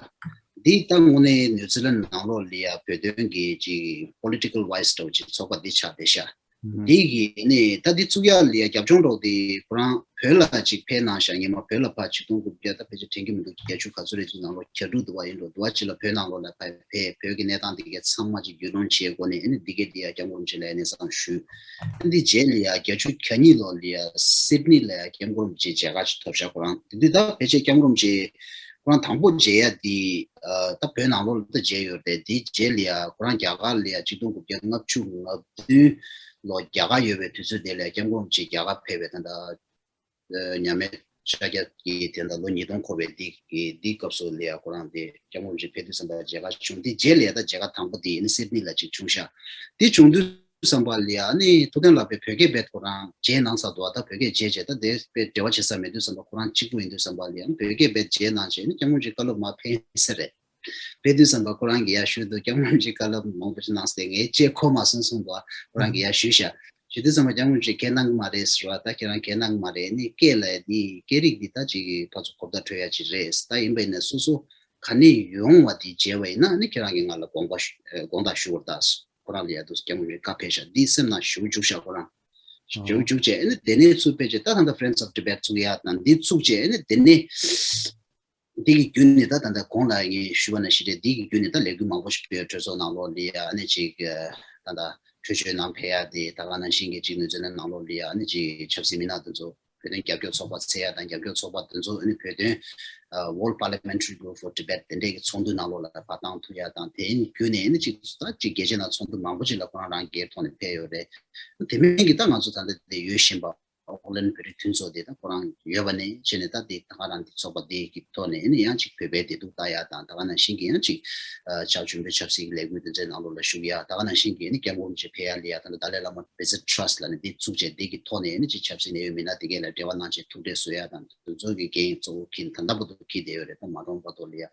འདི་ད་དངོས་གནས་ནིའུ་ཛི་ལན་ནང་ལོགས་ལ་ཡ་བོད་དོན་གྱི་ཅིག་Political Voice འདྲ་བོ་ཅིག་ཚོགས་པ་འདི་ཆགས་བསྡད་ཤག་འདི་གི་ནི་ད་འདི་བཙུགས་ཡ་ལ་ཡ་རྒྱབ་ལྗོངས་འདྲ་བོ་དེ་ཁོ་རང་བོད་ལ་ཅིག་ཕེབས་གནང་ཤག་ཉི་མ་བོད་ལ་ཕར་ཆིག་སྟོང་དགུ་བརྒྱ་ད་ཕལ་ཆེར་དྲན་གྱི་མི་འདུག་བརྒྱད་ཅུ་ག་ཚོད་རེད་ཅིག་ནང་ལོགས་གྱ་དྲུག་འདུག་བ། ཡིན་འགྲོ་འདུག་བ་ཅིག་ལ་བོད་ནང་ལོགས་ལ་ཕར་ཕེབས་བོད་ཀྱི་གནས་སྟངས་འདི་གའི་ཚང་མ་ཅིག་རྒྱུས་ལོན་བྱེད་སྒོ་ནས་ཨ་ནི་འདི་གའི་འདི་ཡ་སྐྱབས་མགོན་རིན་པོ་ཆེ་ལ་ཡ་གནས་ཚང་ཞུས། ཨ་ནི་འདི་རྗེས་ལ་ཡ་བརྒྱད་ཅུ་གྱ་གཉིས་ལོ་ལ་ཡ་སིད་ནི་ལ་ཡ་སྐྱབས་མགོན་རིན་པོ་ཆེ་མཇལ་ཁ་ཅིག་ཐོབ་ཤག་ཁོ་རང་དེ་དུས་ད་ཕལ་ཆེར་སྐྱབས་མགོན་རིན་པོ་ཆེ་ཁོ་རང་དང་པོ་མཇལ་ཡ་འདི་ཨ་ད་བོད་ནང་ལོགས་ལ་ད་མཇལ་ཡོད་རེད། འདི་རྗེས་ལ་ཡ་ཁོ་རང་རྒྱ་གར་ལ་ཡ་ཆིག་སྟོང་དགུ་བརྒྱ་ལྔ་བཅུ་ང་བདུན་ལོ་རྒྱ་གར་ཡོད་པའི་དུས་ཚོད་དེ་ལ་ཡ་སྐྱབས་མགོན་རིན་པོ་ཆེ་རྒྱ་གར་ཕེབས་པའི་ད་ལྟ་མཉམ་མེད་ཤཱཀྱ་ཀྱི་དེ་འདྲ་ལོ་ཉིས་སྟོང་འཁོར་བའི་འདི་གི་འདི་སྐབས་སུ་ལ་ཡ་ཁོ་རང་དེ་སྐྱབས་མགོན་རིན་པོ་ཆེ་ཕེབས་དུས་ཙམ་པ་མཇལ་ཁ་བྱུང་། དེ་རྗེས་ལ་ཡ་ད་མཇལ་ཁ་དང་པོ་དེ་ཨིན་སིད་ནི་ལ་ཅིག་བྱུང་ཤག་དེ་བྱུང་དུས་ བསམ་པ་ལ་ཡ་ནི་ཐུབ་བསྟན་ལགས་པའི་བོད་སྐད་རྦད་ཁོ་རང་བརྗེད་གནང་ཚར་འདུག་ད་བོད་སྐད་བརྗེད་བྱས་ད་དེ་དཔེ་འབྲེལ་བ་བྱེད་ས་མེད་དུས་བསམ་པ་ཁོ་རང་གཅིག་པུ་ཡིན་དུས་བསམ་པ་ལ་ཡ་ནི་བོད་སྐད་རྦད་བརྗེད་གནང་བྱས་ནི་སྐྱབས་མགོན་རིན་པོ་ཆེ་བཀའ་སློབ་མར་ཕེབས་ས་རེད། དཔེ་དུས་བསམ་པ་ཁོ་རང་གིས་ཡར་ཞུས་འདུག་སྐྱབས་མགོན་རིན་པོ་ཆེ་བཀའ་སློབ་མང་པོ་ཞིག་གནང་སྟེ་ངས་ཅེས་ཁོ་མ་གསུང་གསུང་འདུག་ཁོ་རང་གིས་ཡར་ཞུས་ཤག་ཞུ་དུས་ཙམ་པ་སྐྱབས་མགོན་ཆེ་ཁས་བླངས་ཀྱི་མ་རེད་ཟེར་བ་ད་ཁྱེད་རང་ཁས་བླངས་ཀྱི་མ་རེད་ནི་སྐད་ལ་ནི་སྐད་རིགས་འདི་ད་ཅིག་ཕར་ཚུར་གོ་བརྡ་འཕྲོད་ཡ་ཅིག་རེད། ད་ཡིན་པ་ཡིན་ན་སོ་སོ་ག་ནས་ཡོང་བ་འདི་མཇལ་བ་ཡིན་ན་ནི་ཁྱེད་རང་གིས་ང་ལ་དགོངས་པ་ཞུ་དགོངས་དག་ཞུ་བར་གདའ་ཟེར། ཁོ་རང་ལ་ཡ་དུ་སྐྱབས་མགོན་རིན་པོ་ཆེ་བཀའ་ཕེབས་ཤག་འདི་སེམས་ནང་ཞུ་བཅུག་ཤག་ཁོ་རང་ཞུ་བཅུག་བྱས་ཨ་ནི་དེ་ནས་ཚུར་ཕེབས་བྱས་ད་ད་ལྟ་Friends of Tibet་ཚུགས་ཡ་དང་འདི་ཚུགས་བྱས་ཨ་ནི་དེ་ནས། འདི་གི་བརྒྱུད་ནས་ད་ད་ལྟ་གོང་ལ་ངས་ཞུས་པ་ནང་བཞིན་རེད། འདི་གི་བརྒྱུད་ནས་ད་ལས་འགུལ་མང་པོ་ཞིག་སྤེལ་གྲོས་ཚོགས་ནང་ལོགས་ལ་ཡ་ཨ་ནི་ཅིག་ད་ལྟ་གྲོས་ཆོད་ནང་ཕེབས་ཡ་དེ་ད་ག་ནང་བཞིན་གྱི་ཅིག་ནིའུ་ཛི་ལན་ནང་ལོགས་ལ་ཡ་ཨ་ནི་ཅིག་ཆབ་སྲིད་མི་སྣ་དེ་ཚོ་བོད་དོན་རྒྱབ་སྐྱོར་ཚོགས་པ་བཙལ་ཡ་དང་རྒྱབ་སྐྱོར་ཚོགས་པ་དེ་ཚོ་ཨ་ནི་བོད་དོན་World Parliamentary Group for Tibet་དེ་འདྲས་ཀྱི་ཚོགས་འདུ་ནང་ལོགས་ལ་ཕར་བཏང་ཐུབ་ཡ་དང་དེ་ཨ་ནི་བརྒྱུད་ནས་ཨ་ནི་ཅིག་ད་ཅིག་རྒྱལ་སྤྱི་ནང་ཚོགས་འདུ་མང་པོ་ཅིག་ལ་ཁོ་རང་རང་སྒེར་ཐོག་ནས་ཕེབས་ཡོད་རེད། དེ་མིན་གྱི་ད་ང་ཚོ་ད་ལྟ་དེ་ཡོད་བཞིན་པ། ཨོག་ལན་བོད་རིགས་མཐུན་ཚོགས་དེ་དང་ཁོ་རང་ཡོད་པ་ནས་བྱས་ནས་ད་དེ་ད་ག་རང་དེ་ཚོགས་པ་དེ་གི་ཐོག་ནས་ཨ་ནི་ཡང་ཅིག་བོད་པའི་བདེ་སྡུག་ལྟ་ཡ་དང་ད་ག་ནང་བཞིན་གྱི་ཡང་ཅིག་ཨ་ཆ་འཇོན་པའི་ཆབ་སྲིད་ཀྱི་ལས་འགུལ་དེ་ཚོའི་ནང་ལོགས་ལ་ཞུགས་ཡ་ད་ག་ནང་བཞིན་གྱི་ཨ་ནི་སྐྱབས་མགོན་རིན་པོ་ཆེ་ཕེབས་ཡ་ལ་ཡ་ད་ནི་ཏཱ་ལའི་བླ་མ་Visit Trust་ལ་ནི་དེ་བཙུགས་བྱས་དེ་གི་ཐོག་ནས་ཨ་ནི་ཅིག་ཆབ་སྲིད་ནས་ཡོད་མི་སྣ་དེ་གས་ལ་འབྲེལ་བ་གནང་བྱས་ཐུག་འཕྲད་བཟོ་ཡ་དང་དེ་ཚོ་གི་འགན་གཙོ་བོ་འཁྱེར་ད་ལྟ་བར་དུ་འཁྱེར་བསྡད་ཡོད་རེད། ད་མ་གཏོགས་བར་དུ་ལ་ཡ་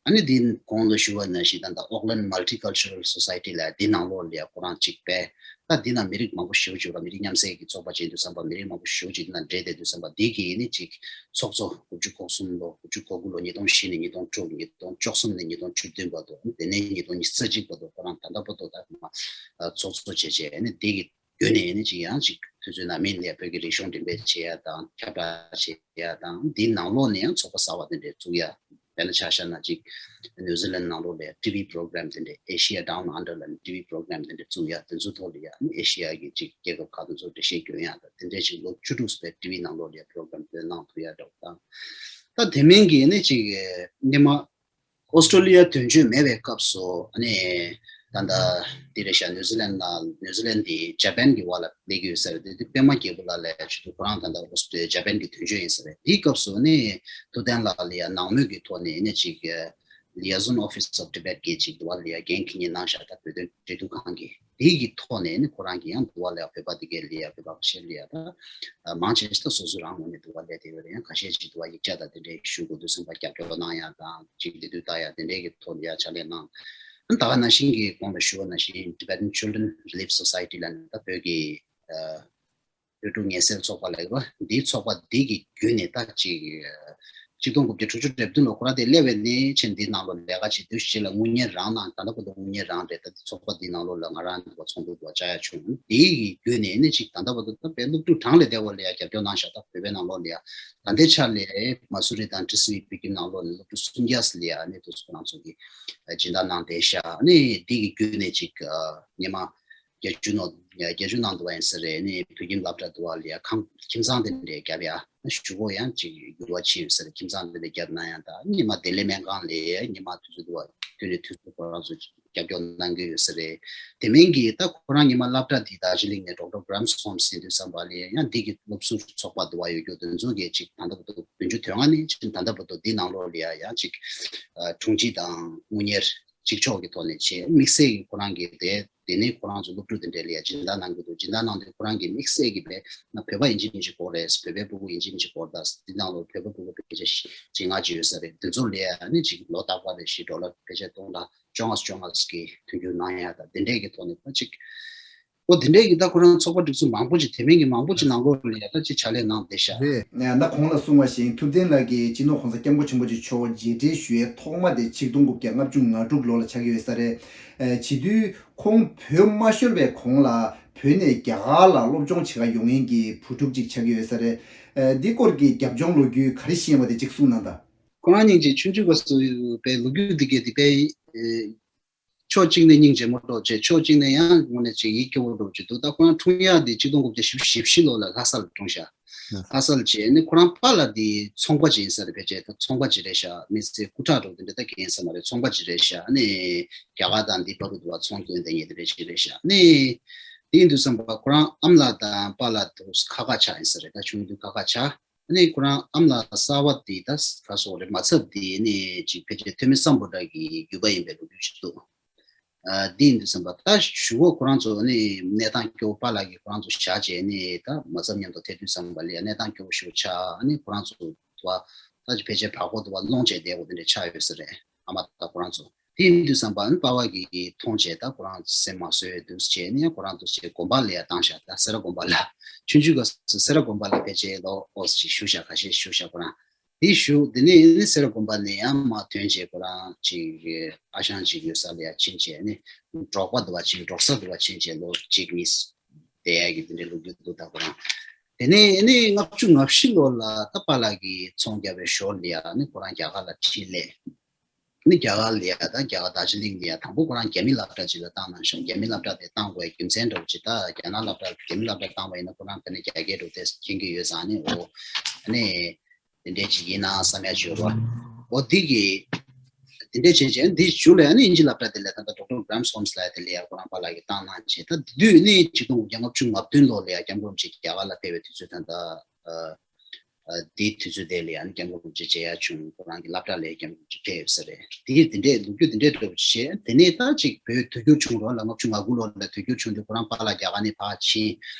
ཨ་ནི་དེ་གོང་ལ་ཞུ་བ་ནང་བཞིན་ད་ལྟ་Auckland Multicultural Society་ལ་དེ་ནང་ལོགས་ལ་ཡ་ཁོ་རང་ཅིག་པས། ད་འདི་ན་མི་རིགས་མང་པོ་ཞེ་པོ་ཅིག་ཡོད་ར། མི་རིགས་མཉམ་བསྲེས་ཀྱི་ཚོགས་པ་ཅིག་ཡིན་དུས་ཙམ་པ་མི་རིགས་མང་པོ་ཞེ་པོ་ཅིག་འདི་ན་འདྲེས་བསྡད་དུས་ཙམ་པ་འདི་གི་ནི་ཅིག་ཚོགས་གཙོ་དགུ་བཅུ་གོ་གསུམ་ལོ་དགུ་བཅུ་གོ་དགུ་ལོ་ཉིས་སྟོང་བཞི་ནས་ཉིས་སྟོང་དྲུག་ཉིས་སྟོང་བཅུ་གསུམ་ནས་ཉིས་སྟོང་བཅུ་བདུན་བར་དུ་དེ་ནས་ཉིས་སྟོང་ཉི་ཤུ་རྩ་གཅིག་བར་དུ་ཁོ་རང་ད་ལྟ་བར་དུ་ད་ཁོ་རང་ཚོགས་གཙོ་བྱས་བྱས་ནི་འདི་གི་བརྒྱུད་ནས་ནི་ཅིག་ཡང་ཅིག་དུས་ཚོད་ནང་མིན་ལས་བོད་ཀྱི་རིག་གཞུང་འགྲེམས་སྤེལ་བྱེད་ཡ་དང་ཁྱབ་བསྒྲགས་བྱེད་ཡ་དང་འདི་ནང་ལོགས་ནས་ཡང་ཚོགས་པ་གསར་བ་དེ་འདྲས་བཙུགས་ཡ། དཔེར་ན་ཆ་བཞག་ན་ཅིག་ནིའུ་ཛི་ལན་ནང་ལོགས་ལ་ཊི་ཝི་པོ་རོ་གྷ་རམ་དེ་འདྲས་Asia Down Under་ལ་ཊི་ཝི་པོ་རོ་གྷ་རམ་དེ་འདྲས་བཙུགས་ཡ་དེ་ཚོ་ཐོག་ལ་ཡ་ནི་ཨེ་ཤི་ཡ་གི་ཅིག་རྒྱལ་ཁབ་ཁག་དེ་ཚོ་འགྲེལ་བཤད་སྐྱོན་ཡ་དང་དེ་འདྲས་ཅིག་ལོ་བཅུ་དྲུག་ཙམ་ཊི་ཝི་ནང་ལོགས་ལ་ཡ་པོ་རོ་གྷ་རམ་དེ་གནང་ཐུབ་ཡ་འདྲ་བོ་དང་། ད་དེ་མིན་གྱི་ནི་ཅིག་སྔོན་མ་ཨོ་སི་ཀྲོ་ལི་ཡ་དོན་གཅོད་མེད་པའི་སྐབས་སུ་ཨ་ནི་ད་ལྟ་འདི་རེད་ཤག་ནིའུ་ཛི་ལན་ལ་ནིའུ་ཛི་ལན་འདི་ཇ་པན་གྱི་འོག་ལ་སླེབས་ཀྱི་ཡོད་ས་རེད། དེ་དུས་པད་མ་རྒྱལ་པོ་ལགས་ལ་ཡ་ཆེད་དུ་ཁོ་རང་ད་ལྟ་ཨོ་སི་ཇ་པན་གྱི་དོན་གཅོད་ཡིན་ས་རེད། དེའི་སྐབས་སུ་ནི་ཐུབ་བསྟན་ལགས་ལ་ཡ་ནང་མོལ་གྱི་ཐོག་ནས་ནི་ཅིག་Liaison Office of Tibet་གི་ཅིག་འདི་བ་ལ་ཡ་འགན་འཁྱེར་མཁན་གནང་ཤག་ད་བོད་དོན་འབྲེལ་མཐུད་ཁང་གི་དེའི་གི་ཐོག་ནས་ནི་ཁོ་རང་གི་ཡང་འདི་བ་ལ་ཡ་བོད་པ་དེ་གས་ལ་ཡ་བོད་པ་ཁ་ཤས་ལ་ཡ་ད་མང་ཆེ་ཤོས་ད་སོ་སོ་རང་ངོས་ནས་འདི་བ་ལ་ཡ་དེ་བས་ཡང་ཁ་ཤས་ཅིག་འདི་བ་ཡིག་ཆ་དང་དེ་འདྲའི་ཞུ་དགོས་དུས་ཙམ་པ་རྒྱབ་སྐྱོར་གནང་ཡ་དང་ཅིག་བདེ་སྡུག་ལྟ་ཡ་དེ་འདྲའི་གི་ཐོག་ལ་ཡ་ཕྱག་ལས་གནང་། ད་ག་ནང་བཞིན་གྱི་གོང་ལ་ཞུ་བ་ནང་བཞིན་Tibetan Children Relief Society་ལ་ནི་ད་བོད་ཀྱི་ཨ་བོད་ཕྲུག་ངལ་སེལ་ཚོགས་པ་ལ་ཡོད་པ་འདིའི་ཚོགས་པ་འདི་གི་བརྒྱུད་ནས་ད་ཅིག་ཨ་གཅིག་སྟོང་དགུ་བརྒྱ་དྲུག་ཅུ་རེ་བདུན་ལོ་ཁོ་རང་དེ་སླེབས་པའི་ནས་ཕྱིན་འདིའི་ནང་ལོ་ལས་ཀ་བྱེད་དུས་ཕྱི་ལ་དངུལ་གཉེར་རང་གནང་། ད་ལྟ་བར་དུ་དངུལ་གཉེར་རང་རེད། ད་འདི་ཚོགས་པ་འདིའི་ནང་ལོ་ལ་ང་རང་འདི་བ་ཚོགས་འདུ་འདུ་བ་བཅར་ཡ་བྱུང་། འདི་གི་བརྒྱུད་ནས་ནི་ཅིག་ད་ལྟ་བར་དུ་ད་བོད་སློབ་ཕྲུག་གྲངས་ལས་བསྡད་པ་ལ་ཡ་རྒྱབ་སྐྱོར་གནང་ཤག་ད་བོད་པའི་ནང་ལོ་ལ་ཡ་ད་ལྟའི་ཆ་ལ་མ་སུ་རི་དང་ཏི་སི་ཝི་བོད་ཁྱིམ་ནང་ལོ་ནས་སློབ་ཕྲུག་སུམ་བརྒྱ་ལ་ཡ་ནི་དུ་ཚོགས་ནང་ཚོགས་ཀྱི་སྦྱིན་བདག་གནང་བསྡད་ཤག་ནི་འདི་གི་བརྒྱུད་ནས་ཅིག་ཉི་མ་བརྒྱད་ཅུ་ནང་བརྒྱད་ཅུ་ནང་འདུག་བ་ཡིན་ས་རེད། ནི་བོད་ཁྱིམ་སློབ་གྲྭ་འདུག་བ་ལ་ཡ་ཁང་ཁྱིམ་ཚང་དེ་འདྲས་རྒྱབ་ཡ་ཞུ་སྒོ་ཡང་ཅིག་འགྱུར་བ་ཕྱིན་ཡོད་ས་རེད། ཁྱིམ་ཚང་དེ་འདྲས་རྒྱབ་གནང་ཡ་དང་ཉི་མ་བདེ་ལེགས་སྨན་ཁང་ལ་ཉི་མ་དུས་ཚོད་འདུག་བ་དུས་ནས་དུས་ཚོད་ཁོ་རང་ཚོ་རྒྱབ་སྐྱོར་གནང་གི་ཡོད་ས་རེད། དེ་མིན་གྱི་ད་ཁོ་རང་ཉི་མ་སློབ་གྲྭ་འདི་དར་ཇི་ལིང་ནས་ཌོག་ཊར་གྷ་རམ་སི་ཧོམ་ཟེར་དུས་ཙམ་པ་ལ་ཡང་འདི་གི་སློབ་ཟུར་ཚོགས་པ་འདུག་བ་ཡོད་རྒྱུ་དེ་ཚོ་གི་ཅིག་ད་ལྟ་བར་དུ་བདུན་ཅུ་དོན་ལྔ་ནས་ཅིག་ད་ལྟ་བར་དུ་འདི་ནང་ལོགས་ལ་ཡ་ཡང་ཅིག་དྲུང་ཆེ་དང་དངུལ་གཉེར་གཅིག་ལྕོགས་ཀྱི་ཐོག་ནས་བྱས། དམིགས་བསལ་གྱི་ཁོ་རང་གིས་དེ་དེ་ནས་ཁོ་རང་ཚོ་སློབ་ཕྲུག་དེ་འདྲས་ལ་ཡ་སྦྱིན་བདག་གནང་གི་འདུག་སྦྱིན་བདག་གནང་དུས་ཁོ་རང་གིས་དམིགས་བསལ་གྱི་བས་ན་བོད་པ་ཡིན་གཅིག་མིན་གཅིག་དགོས་རེད། བོད་པའི་སྤུ་གུ་ཡིན་གཅིག་མིན་གཅིག་དགོས་རེད། ད་འདི་ནང་ལོ་བོད་པའི་སྤུ་གུ་ཕལ་ཆེར་བཞི་ལྔ་ཅིག་ཡོད་ས་རེད། དེ་ཚོ་ལ་ཡ་ནི་ཅིག་ལོ་རྟག་པ་རེ་བཞིན་ཌོ་ལར་ཕལ་ཆེར་སྟོང་ཕྲག་བཅོ་ལྔ་བཅོ་ལྔ་ཅིག་མཐུན་འགྱུར་གནང་ཡ་ད་དེ་འདྲས་ཀྱི་ཐོག་ནས་ད་ཅིག་ཨོ་དེ་འདྲས་ཀྱི་ད་ཁོ་རང་ཚོགས་པ་སྒྲིག་འཛུགས་མང་པོ་ཅིག་དེ་མིན་གྱི་མང་པོ་ཅིག་ནང་ལོགས་ལ་ཡ་ད་ཅིག་ཕྱག་ལས་གནང་བསྡད་ཤག་རེད། ད་གོང་ལ་གསུངས་པ་བཞིན་ཐུབ་བསྟན་ལགས་ཀྱིས་སྤྱི་ནོར་གོང་ས་སྐྱབས་མགོན་ཆེན་པོ་མཆོག་མཇལ་འཕྲད་ཞུ་ཡའི་ཐོག་མ་དེ་ཆིག་སྟོང་དགུ་བརྒྱ་ལྔ་བཅུ་ང་དྲུག་ལོ་ལ་ཆགས་ཀྱི་ཡོད་ས་རེད། བྱེད་དུས་ཁོང་བོད་མ་ཤོར་བའི་གོང་ལ་བོད་ནས་རྒྱ་གར་ལ་སློབ་སྦྱོང་བྱེད་ག་ཡོང་མཁན་གྱི་བུ་ཕྲུག་ཅིག་ཆགས་ཀྱི་ཡོད་ས་རེད། འདི་སྐོར་གྱི་རྒྱབ་ལྗོངས་ལོ་རྒྱུས་ག་རེ་ཤེས་པ་དེ་ཅིག་གསུངས་གནང་དང་། ཁོ་རང་སྙིང་རྗེ། ཆུང་ཆུང་སྐབས་སུ་པའི་ལོ་རྒྱུས་འདི་གས་འདི་པའི་ཕྱོགས་གཅིག་ནས་སྙིང་རྗེ་མོ་འདྲ་བྱས། ཕྱོགས་གཅིག་ནས་ཡང་དངོས་གནས་ཅིག་ཡིད་སྐྱོ་བོ་འདྲ་བོ་ཅིག་འདུག་ད་ཁོ་རང་འཁྲུངས་ཡག་དེ་གཅིག་སྟོང་དགུ་བརྒྱ་བཞི་བཅུ་ཞེ་བཞི་ལོ་ལ་ལྷ་ས་ལ་འཁྲུངས་ཤག་ལྷ་ས་ལ་བྱས་ནས་ཁོ་རང་པཱ་ལགས་དེ་ཚོང་པ་ཅིག་ཡིན་ས་རེད། ཕལ་ཆེར་ད་ཚོང་པ་ཅིག་རེད་ཤག་མི་ཚེ་སྐུ་དྲག་འདྲ་བོ་དེ་འདྲ་ད་གང་ཡིན་ས་མ་རེད། ཚོང་པ་ཅིག་རེད་ཤག་ནས་རྒྱ་གར་དང་འདི་བར་དུ་དུ་བ་ཚོང་སྐྱོན་དེ་ཉེ་དེ་རེད་ཅིག་རེད་ཤག་ནས་དེ་ཡིན་དུས་ཙམ་པ་ཁོ་རང་ཨ་མ་ལགས་དང་པཱ་ལགས་དུ་ཁ་ཁ་ཆགས་ཡིན་ས་རེད། ད་ཆུང་དུས་ཁ་ཁ་ཆགས། ཨ་ནི་ཁོ་རང་ཨ་མ་ལགས་གསར་བ་དེ་ད་ག་སོགས་རེད་མ་ཚབ་དེ་ནི་ཅིག་ཕལ་ཆེར་ཐོན་མི་སམ་བྷོ་ཊ་གི་རྒྱུད་པ་ཡིན་པའི་ལོ་རྒྱུས་ཤིག་འདུག་ཨ་འདི་ཡིན་དུས་ཙམ་པ་ད་གཞུག་གུ་ཁོ་རང་ཚོ་ནི་གནས་སྟངས་སྐྱོ་བོ་པཱ་ལགས་ཀྱིས་ཁོ་རང་ཚོ་བཞག་བྱས་ནི་ད་མ་ཚབ་མཉམ་དུ་ཐེ་དུས་ཙམ་པ་ལ་ཡ་གནས་སྟངས་སྐྱོ་བོ་ཞིག་ཆགས། ཨ་ནི་ཁོ་རང་ཚོ་བ་ད་ཅི་ཕལ་ཆེར་བྲག་ཕུག་ཏུ་བ་སློང་བྱས་བསྡད་དགོས་དེ་འདྲ་ཆགས་ཡོད་ས་རེད། ཨ་མ་ད་ཁོ་རང་ཚོ་དེ་ཡིན་དུས་ཙམ་པ་ནི་པཱ་ལགས་ཀྱིས་མཐོང་བྱས་ད་ཁོ་རང་ཚོ་སེམས་མ་བཟོད་འདུག་བྱས་ནི་ཁོ་རང་ཚོ་བྱས་དགོན་པ་ལ་ཡ་བཏང་བཞག་ད་སེ་ར་དགོན་པ་ལ་ཆུང་ཆུང་སྐབས་སུ་སེ་ར་དགོན་པ་ལ་ཕལ་ཆེར་ལོ་ཨོ་ཅིག་བཞུགས་བཞག་ཁ་ཤས་བཞུགས་བཞག་ཁོ་རང་། དེའི་གཞུག་དེ་ནས་ནི་སེ་ར་དགོན་པ་ནས་ཡང་མར་ཐོན་བྱས་ཁོ་རང་ཅིག་ཨ་ཞང་ཅིག་ཡོད་ས་ལ་ཡར་ཕྱིན་བྱས་ནི་འབྲོག་པ་འདུག་པ་ཕྱིན་འབྲོག་ས་འདུག་པ་ཕྱིན་བྱས་ལོ་གཅིག་གཉིས་བསྡད་ཡག་གི་དེ་འདྲའི་ལོ་རྒྱུས་འདུག་ད་ཁོ་རང་། དེ་ནས་ནི་ལྔ་བཅུ་ང་བཞི་ལོ་ལ་ད་པཱ་ལགས་ཀྱིས་ཚོང་བརྒྱབ་པའི་ཞོར་ལ་ཡ་ནི་ཁོ་རང་རྒྱ་གར་ལ་འཕྲིན་ལས་ནི་རྒྱ་གར་ལ་ཡ་ད་རྒྱ་གར་རྡོ་རྗེ་གླིང་ལ་ཡ་དང་པོ་ཁོ་རང་རྒྱ་མི་སློབ་གྲྭ་ཅིག་ལ་བཏང་གནང་ཤག་རྒྱ་མི་སློབ་གྲྭ་དེ་བཏང་དགོས་རྒྱུ་མཚན་འདྲ་བོ་ཅིག་ད་རྒྱ་ནག་སློབ་གྲྭ་རྒྱ་མི་སློབ་གྲྭ་བཏང་བ་ཡིན་ན་ཁོ་རང་དེ་ནས་རྒྱ་སྐད་འདྲ་བོ་དེ་མཁྱེན་གྱི་ཡོད་ཙང་ནི་འོ་ཨ་ནི། དེ་འདྲས་ཅིག་ཡིན་ན་བསམ་ཡ་ཅིག་ཡོད་རེད་བ། འོ་འདི་གི་དེ་འདྲས་བྱས་བྱས་འདི་གཞུག་ལ་ཡང་ནི་དབྱིན་ཇི་སློབ་གྲྭ་དེ་ལ་ད་ལྟ་ཌོག་ཊར་གྷི་རེམ་སི་ཧོམ་སི་ལབ་ཡ་དེ་ལ་ཡ་ཁོ་རང་པཱ་ལགས་ཀྱིས་བཏང་གནང་བྱས་ད་དེ་དུས་ནི་ཆིག་སྟོང་དགུ་བརྒྱ་ལྔ་བཅུ་ང་བདུན་ལོ་ལ་ཡ་སྐྱབས་མགོན་རིན་པོ་ཆེ་རྒྱ་གར་ལ་ཕེབས་པའི་དུས་ཚོད་ད་ལྟ་ཨ་ཨ་འདིའི་དུས་ཚོད་དེ་ལ་ཡ་ནི་སྐྱབས་མགོན་རིན་པོ་ཆེ་མཇལ་ཡ་བྱུང་ཁོ་རང་གི་སློབ་གྲྭ་ལ་ཡ་སྐྱབས་མགོན་རིན་པོ་ཆེ་ཕེབས་ཡོད་ས་རེད། དེ་དེ་འདྲས་ལོ་རྒྱུས་དེ་འདྲས་འདྲ་བོ་བྱས་དེ་ནས་ད་ཅིག་བོད་དུས་འགྱུར་བྱུང་རོགས་ལ་ལྔ་བཅུ་ང་དགུ་ལོ་ལ་དུས་འགྱུར་བྱུང་དུས་ཁོ་རང་པཱ་ལགས་རྒྱ་གར་ནས་ཕར་ཕྱིན་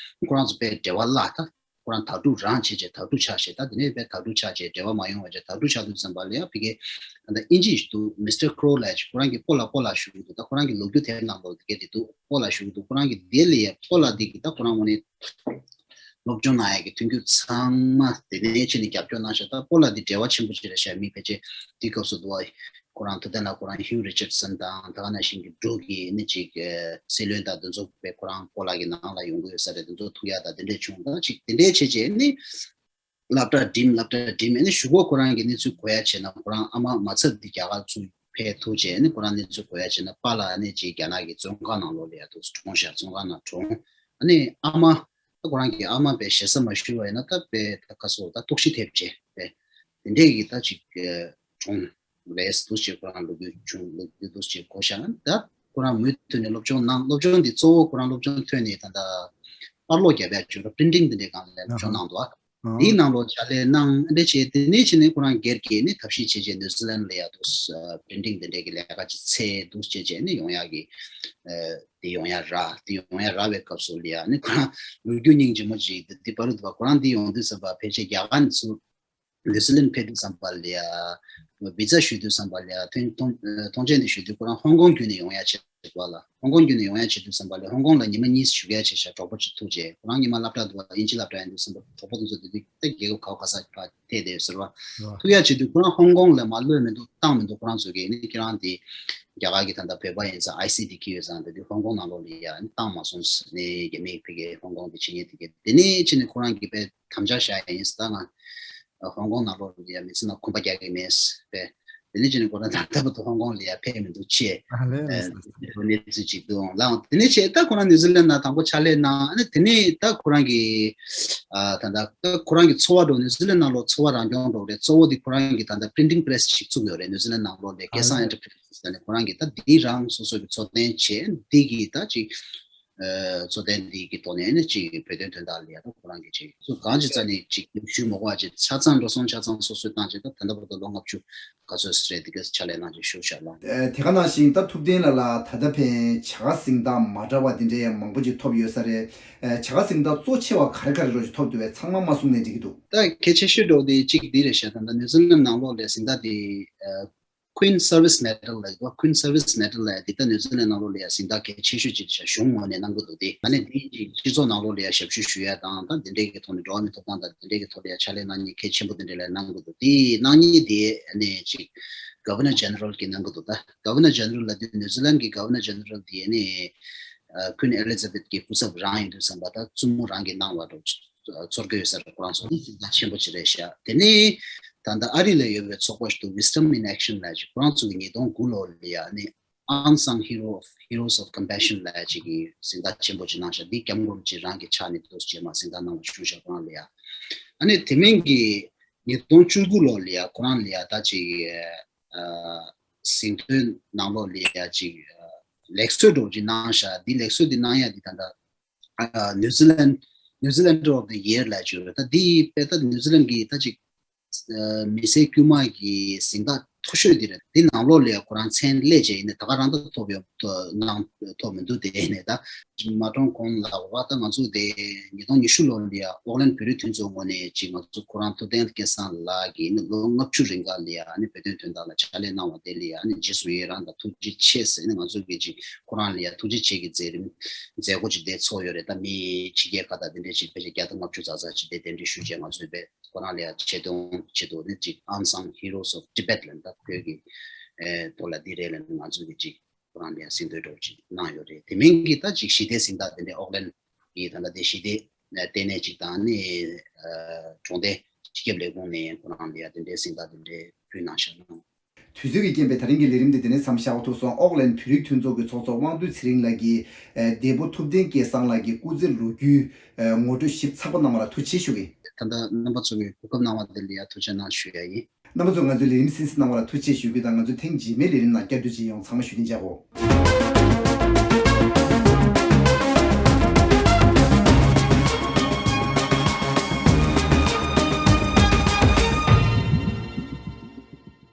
ཁོ་རང་ཚོ་དཔེ་འབྲེལ་བ་བརླག་ད། ཁོ་རང་དྭ་ཕྲུག་རང་བྱས་བྱས་དྭ་ཕྲུག་ཆགས་བྱས་ད་དེ་ནས་དཔེ་དྭ་ཕྲུག་ཆགས་བྱས་འབྲེལ་བ་མ་ཡོང་བ་བྱས་དྭ་ཕྲུག་ཆགས་དུས་ཙམ་པ་ལ་ཡང་ཕ་གི་ད་ལྟ་དབྱིན་ཇི་ཞིག་འདུག་མི་སི་ཊར་ཁོ་རོ་ལབ་ཅིག་ཁོ་རང་གི་སྤོ་ལགས་སྤོ་ལགས་ཞུ་གི་འདུག་ད་ཁོ་རང་གི་ལོ་རྒྱུས་དེབ་ནང་ལོགས་དེ་ག་དེ་འདུག་སྤོ་ལགས་ཞུ་གི་འདུག་ཁོ་རང་གི་དེ་ལ་ཡང་སྤོ་ལགས་དེ་གི་ད་ཁོ་རང་ངོས་ནས་སློབ་སྦྱོང་གནང་ཡ་གི་མཐུན་འགྱུར་ཚང་མ་དེ་ནས་ཕྱིན་ནས་རྒྱབ་སྐྱོར་གནང་ཤག་ད་སྤོ་ལགས་དེ་འབྲེལ་བ་ཆེན་པོ་ཅིག་རེད་ཤག་མི་ཕལ་ཆེར་དེའི་སྐབས་སུ་འདུག་བ། ཁོ་རང་ཐུབ་བསྟན་ལགས་ཁོ་རང་Hugh Richardson་དང་ད་ག་ནང་བཞིན་གྱི་འབྲུག་གི་ནི་ཅིག་སྲིད་བློན་དང་དེ་ཚོ་དཔེ་ཁོ་རང་སྤོ་ལགས་ཀྱི་ནང་ལ་ཡོང་གི་ཡོད་ས་རེད། དེ་ཚོ་ཐུག་ཡ་དང་དེ་འདྲས་བྱུང་ད་ཅིག་དེ་འདྲས་བྱས་བྱས་ནི་སློབ་གྲྭ་འགྲིམ་སློབ་གྲྭ་འགྲིམ་ཨ་ནི་གཞུག་གུ་ཁོ་རང་གི་གནས་ཚུལ་གོ་ཡ་བྱས་ན་ཁོ་རང་ཨ་མ་མ་ཚབ་འདི་རྒྱ་གར་ཚུར་ཕེབས་ཐུབ་བྱས་ནི་ཁོ་རང་གནས་ཚུལ་གོ་ཡ་བྱས་ན་པཱ་ལགས་ནི་ཅིག་རྒྱ་ནག་གི་བཙོན་ཁང་ནང་ལོགས་ལ་ཡ་ཐུག་གྲོངས་ཤག་བཙོན་ཁང་ནང་གྲོངས་ཨ་ནི་ཨ་མ་ད་ཁོ་རང་གི་ཨ་མ་དཔེ་ཞེ་ས་མ་ཞུ་བ་ཡིན་ན་ད་དཔེ་ད་ཁ་སོ་ད་གཏུག་བཤེར་ཐེབས་བྱས་དཔེ་དེ་འདྲས་ཀྱི་ད་ཅིག་གྲོངས། རེས་འདུག་ཅེས་ཁོ་རང་ལོ་རྒྱུས་བྱུང་ལོ་རྒྱུས་འདུག་ཅེས་གོ་ཤག་ད་ཁོ་རང་མུ་མཐུད་ནས་སློབ་སྦྱོང་གནང་སློབ་སྦྱོང་འདི་གཙོ་བོ་ཁོ་རང་སློབ་སྦྱོང་ཐོན་ནས་ད་ལྟ་པར་སློག་རྒྱབ་ཡ་བྱུང་ར་པི་རིན་ཊིང་འདི་འདྲའི་སྒང་ལ་སློབ་སྦྱོང་གནང་འདུག་ཨ། དེའི་ནང་ལོགས་ཕྱག་ལས་གནང་འདྲ་བྱས་དེ་ནས་ཕྱིན་ནས་ཁོ་རང་སྒེར་གྱིས་ནི་ཐབས་ཤེས་བྱས་བྱས་ནིའུ་ཛི་ལན་ལ་ཡ་འདུག་པི་རིན་ཊིང་འདི་འདྲའི་གི་ལས་ཀ་ཅིག་འཚོལ་འདུག་བྱས་བྱས་ནི་ཡོང་ཡ་གི་དེ་ཡོང་ཡ་ར་དེ་ཡོང་ཡ་ར་བའི་སྐབས་སུ་ལ་ཡ་ནི་ཁོ་རང་ལོ་རྒྱུས་སྙིང་རྗེ་མོ་ཅིག་འདི་པ་རུ་འདུག་པ་ཁོ་རང་འདི་ཡོང་དུས་ཙམ་པ་ཕལ་ཆེར་རྒྱ་གར་ནས་ཚུར། ནིའུ་ཛི་ལན་ཕེབས་དུས་ཙམ་པ་ལ་ཡ། བི་ཛ་ཞུ་དུས་ཙམ་པ་ལ་ཡ་ཐོན་ཐོན་ཐོན་ཆེན་དེ་ཞུ་དུས་ཁོ་རང་ཧོང་ཀོང་བརྒྱུད་ནས་ཡོང་ཡ་བྱེད་པ་ལ་ཧོང་ཀོང་བརྒྱུད་ནས་ཡོང་ཡ་བྱེད་དུས་ཙམ་པ་ལ་ཧོང་ཀོང་ལ་ཉི་མ་གཉིས་བཞུགས་ཡ་བྱེད་ཤག་གྲོགས་པོ་གཅིག་ཐུག་རྗེས་ཁོ་རང་ཉི་མ་སློབ་གྲྭ་འདུག་པ་དབྱིན་ཇི་སློབ་གྲྭ་ཡིན་དུས་ཙམ་པ་གྲོགས་པོ་དེ་ཚོ་དེ་དུས་ད་རྒྱལ་ཁབ་ག་བ་ག་ས་ཕར་ཐད་དེ་ཟེར་བ་ཐུག་ཡ་བྱེད་དུས་ཁོ་རང་ཧོང་ཀོང་ལ་མ་གློད་མི་འདུག་བཏང་མི་འདུག་ཁོ་རང་ཚོ་གིས་ནི་ཁྱེད་རང་དེ་རྒྱ་གར་གྱི་ད་ལྟ་བོད་པ་ཡིན་ཙང་ཨའི་སི་དེ་འཁྱེར་ཡོད་ཙང་དེ་དུས་ཧོང་ཀོང་ནང་ལོགས་ལ་ཡ་ནི་བཏང་མ་སོང་ནི་རྒྱ་མི་ཕ་གི་ཧོང་ཀོང་གི་ཆེད་གཉེར་དེ་གི་དེ་ནས་ཕྱིན་ནས་ཁོ་རང་གིས་དཔེ། དམ་བཅའ་བཞག་ཡ་ཡིན་ཟེར་ད་ང་། ཧོང་ཀོང་ནང་ལོགས་ལ་ཡ་མི་ཚེ་ནང་ཁོམ་པ་རྒྱག་གི་མེད་པས། དེ་ནས་ཕྱིན་ནས་ཁོ་རང་ད་ལྟ་བར་དུ་ཧོང་ཀོང་ལ་ཡ་ཕེབས་མི་འདུག་ཅེས། ཨ་ལས་ལས་ཟེར། གནས་ཚུལ་ཅིག་འདུག་ལགས། དེ་ནས་བྱས་ད་ཁོ་རང་ནིའུ་ཛི་ལན་ནང་དང་པོ་ཕྱག་ལས་གནང་ཨ་ནི་དེ་ནས་ད་ཁོ་རང་གི་ཨ་ད་ལྟ་ད་ཁོ་རང་གི་འཚོ་བ་འགྲོ་ནིའུ་ཛི་ལན་ནང་ལོགས་འཚོ་བ་རང་སྐྱོང་འགྲོ་རེད། གཙོ་བོ་དེ་ཁོ་རང་གི་ད་ལྟ་པི་རིན་ཊིང་པི་རེ་སི་ཞིག་བཙུགས་ཡོད་རེད། ནིའུ་ཛི་ལན་ནང་ལོགས་ལ་ཨ་ཀེ་སང་ལས་ཨེན་ཊར་པི་རའི་སི་ཟེར་ནས་ཁོ་རང་གི་ད་དེའི་རང་སོ་སོ་གི་འཚོ་རྟེན་བྱས་འདི་གི་ད་ཅིག་ཨ་གཙོ་དོན་འདི་གི་ཐོག་ནས་ནི་ཅིག་བོད་དོན་དོན་དག་ལ་ཡ་ད་ཁོ་རང་གི་ཅིག་སུ་གང་ཅི་རྩ་ནས་ཅིག་ཞུ་མ་དགོས་པ་ཅིག་ཆ་ཚང་འགྲོ་སོང་ཆ་ཚང་སོ་སོས་བཏང་ཅིག་ད་ད་ལྟ་བར་དུ་ལོ་ལྔ་བཅུ་ག་ཚོད་རེད་དེ་ག་ཕྱག་ལས་གནང་ཅིག་ཞུ་བཞག་ལ། ཨ་དེ་ག་ནང་བཞིན་ད་ཐུབ་བསྟན་ལགས་ལ་ད་ལྟ་ཕན་བྱ་དགའ་གཟེངས་རྟགས་མ་འདྲ་བ་དེ་འདྲའི་ཡང་མང་པོ་ཅིག་ཐོབ་ཡོད་ས་རེད། ཨ་བྱ་དགའ་གཟེངས་རྟགས་གཙོ་ཆེ་བ་ག་རེ་ག་རེ་རོ་ཅིག་ཐོབ་འདུག་བས་ཚང་མ་མ་གསུངས་ནས་འགྲིག་གི་འདུག་ད་གལ་ཆེ་ཤོས་འགྲོ་དེ་གཅིག་འདི་རེད་ཤག་ད་ལྟ་ནིའུ་ཛི་ལན་ནང་ལོགས་ལ་གཟེངས་རྟགས་དེ་ཨ། Queen Service Medal ལབ་ཡོད་པ། Queen Service Medal ལབ་ཡ་འདི་ད་ནིའུ་ཛི་ལན་ནང་ལོགས་ལ་ཡ་གཟེངས་རྟགས་གལ་ཆེ་ཤོས་ཅིག་རེད་ཤག་གཞུང་ངོས་ནས་གནང་གི་འདུག་སྟེ། ཨ་ནི་འདི་ཅིག་སྤྱི་ཚོགས་ནང་ལོགས་ལ་ཡ་ཞབས་ཞུ་ཞུ་ཡ་དང་ད་འདི་འདྲའི་གི་ཐོག་ནས་འགྲོ་བ་མིའི་ཐོབ་ཐང་དང་འདི་འདྲའི་གི་ཐོག་ལ་ཡ་ཕྱག་ལས་གནང་མཁན་གལ་ཆེན་པོ་འདི་འདྲ་ལ་གནང་གི་འདུག་དེ་གནང་མཁན་དེ་ཨ་ནི་ཅིག་Governor General གིས་གནང་གི་འདུག་ད་Governor General ལབ་དུས་ནིའུ་ཛི་ལན་གི་Governor General དེ་ཨ་ནི་ཨ་Queen Elizabeth གི་སྐུ་ཚབ་རང་ཡིན་དུས་ཙམ་པ་ད་བཙུན་མོ་རང་གིས་གནང་བ་འདྲ་བོ་ཅིག་ཚོར་གྱི་ཡོད་ས་རེད། ཁོ་རང་ཚོ་ནི་གཟེངས་རྟགས་ཆེན་པོ་ཅིག་རེད་ཤག་དེ་ནས་ད་ལྟ་ཨ་རི་ལ་ཡོད་པའི་ཚོགས་པ་ཞིག་འདུག Wisdom in Action ལབ་ཅིག་ཁོ་རང་ཚོ་གི་ཉིས་སྟོང་དགུ་ལོ་ལ་ཡ་ནི་Unsung Hero of Heroes of Compassion ལབ་ཅིག་གི་གཟེངས་རྟགས་ཆེན་པོ་ཅིག་གནང་ཤག་འདི་སྐྱབས་མགོན་རིན་པོ་ཆེ་རང་གི་ཕྱག་ནས་འདུག་སེ་བྱས་མ་གཟེངས་རྟགས་གནང་བ་ཞུ་ཤག་ཁོ་རང་ལ་ཡ། ཨ་ནི་དེ་མིན་གྱི་ཉིས་སྟོང་བཅུ་དགུ་ལོ་ལ་ཡ་ཁོ་རང་ལ་ཡ་ད་ཅིག་ཨ་གཟེངས་ཐོན་ནང་ལོགས་ལ་ཡ་ཅིག་ཨ་ལེགས་གསོལ་འདྲ་བོ་ཅིག་གནང་ཤག་འདི་ལེགས་གསོལ་འདི་གནང་ཡ་འདི་ད་ལྟ། ཨ་ནིའུ་ཛི་ལན། Newzealander of the Year ལབ་ཅིག་ཡོད་རེད། ད་འདི་དཔེ་ད་ནིའུ་ཛི་ལན་གྱི་ད་ཅིག་ཨ་མི་སེར་དཀྱུས་མ་གི་གཟེངས་རྟགས་ མཐོ་ཤོས་འདི་རེད། འདི་ནང་ལོགས་ལ་ཡ་ཁོ་རང་མཚན་སླེབས་བྱས་ཡིན་ནའི་ད་ག་རང་ད་ཐོབ་ཡོད་ཐོ་གནང་ཐོབ་མི་འདུག་དེ་ནས་ད་མ་གྲོངས་གོང་ལ་བ་ད་ང་ཚོ་དེ་ཉིས་སྟོང་ཉི་ཤུ་ལོ་ལ་ཡ་ཨོག་ལན་བོད་རིགས་མཐུན་ཚོགས་ངོས་ནས་ཅིག་ང་ཚོ་ཁོ་རང་ཐུབ་བསྟན་སྐལ་བཟང་ལགས་ཀྱིས་ནི་ལོ་ལྔ་བཅུ་རིང་ག་ལ་ཡ་ནི་བོད་དོན་དོན་དག་ལ་ཕྱག་ལས་གནང་བ་དེ་ལ་ཡ་ནི་རྗེས་སུ་ཡི་རང་དང་ཐུགས་རྗེ་ཆེ་ཟེར་ནི་ང་ཚོ་གི་ཅིག་ཁོ་རང་ལ་ཡ་ཐུགས་རྗེ་ཆེ་གི་མཛད་རིམ་མཛད་སྒོ་ཅིག་དེ་ཚོགས་ཡོད་རེད། ད་མི་ཕྱི་རྒྱལ་ཁག་དང་དེ་འདྲའི་ཅིག་ཕལ་ཆེར་བརྒྱ་དང་ལྔ་བཅུ་ཙག་ཙག་ཅིག་དེ་གདན་འདྲེན་ཞུས་བྱས་ང་ཚོས་བས་ཁོ་རང་ལ་ཡ་ཆེ་མཐོང་ཆེད་དུ་ནི་ཅིག་Unsung Heroes of Tibet ལ་ད་བོད་ཀྱི་ཐོག་ལ་འདི་རེད་ལ་ང་ཚོས་ཀྱི་ཅིག་ཁོ་རང་ལ་ཡ་གཟེངས་བསྟོད་འདྲ་བོ་ཅིག་གནང་ཡོད་རེད། དེ་མིན་གྱི་ད་ཅིག་ཞི་བདེ་གཟེངས་རྟགས་དེ་འདྲའི་ཨོག་ལན་གྱི་ད་ལྟ་དེ་ཞི་བདེ་ལྟེ་གནས་ཅིག་དང་ནི་གྲོང་སྡེ་སྤྱི་ཁྱབ་ལས་ཁུངས་ནས་ཁོ་རང་ལ་ཡ་དེ་འདྲའི་གཟེངས་རྟགས་དེ་འདྲའི་ཕུལ་གནང་བཞག་གནང་། དུས་ཚོད་ཀྱི་རྐྱེན་པས་ད་རིང་གི་ལས་རིམ་དེ་དེ་ནས་མཚམས་བཞག་ཐུབ་སོང་། ཨོག་ལན་བོད་རིགས་མཐུན་ཚོགས་ཀྱི་ཚོགས་གཙོ་དབང་འདུས་ཚེ་རིང་ལགས་ཀྱིས་ཨ་འདས་པོ་ཐུབ་བསྟན་སྐལ་བཟང་ལགས་ཀྱི་སྐུ་ཚེ་ལོ་རྒྱུས་ཨ་ངོ་སྤྲོད་ཞིབ་ཚགས་པོ་གནང་བ་ལ་ཐུགས་རྗེ་ཆེ་ཞུ་གི། ད་ལྟ་རྣམ་པ་ཚོ་གིས་གོ་སྐབས་གནང་བ་དེ་ལ་ཡ་ཐུགས་རྗེ་གནང་ཞུ་ཡ་ཡིན། རྣམ་པ་ཚོ་ང་ཚོའི་ལས་རིམ་གསན་གཟིགས་གནང་བ་ལ་ཐུགས་རྗེ་ཆེ་ཞུ་གི་དང་། ང་ཚོ་ཐེངས་རྗེས་མའི་ལས་རིམ་ནང་བསྐྱར་དུ་མཇལ་ཡོང་། ཚང་མ་བཞུགས་གདན་འཇགས་གོ།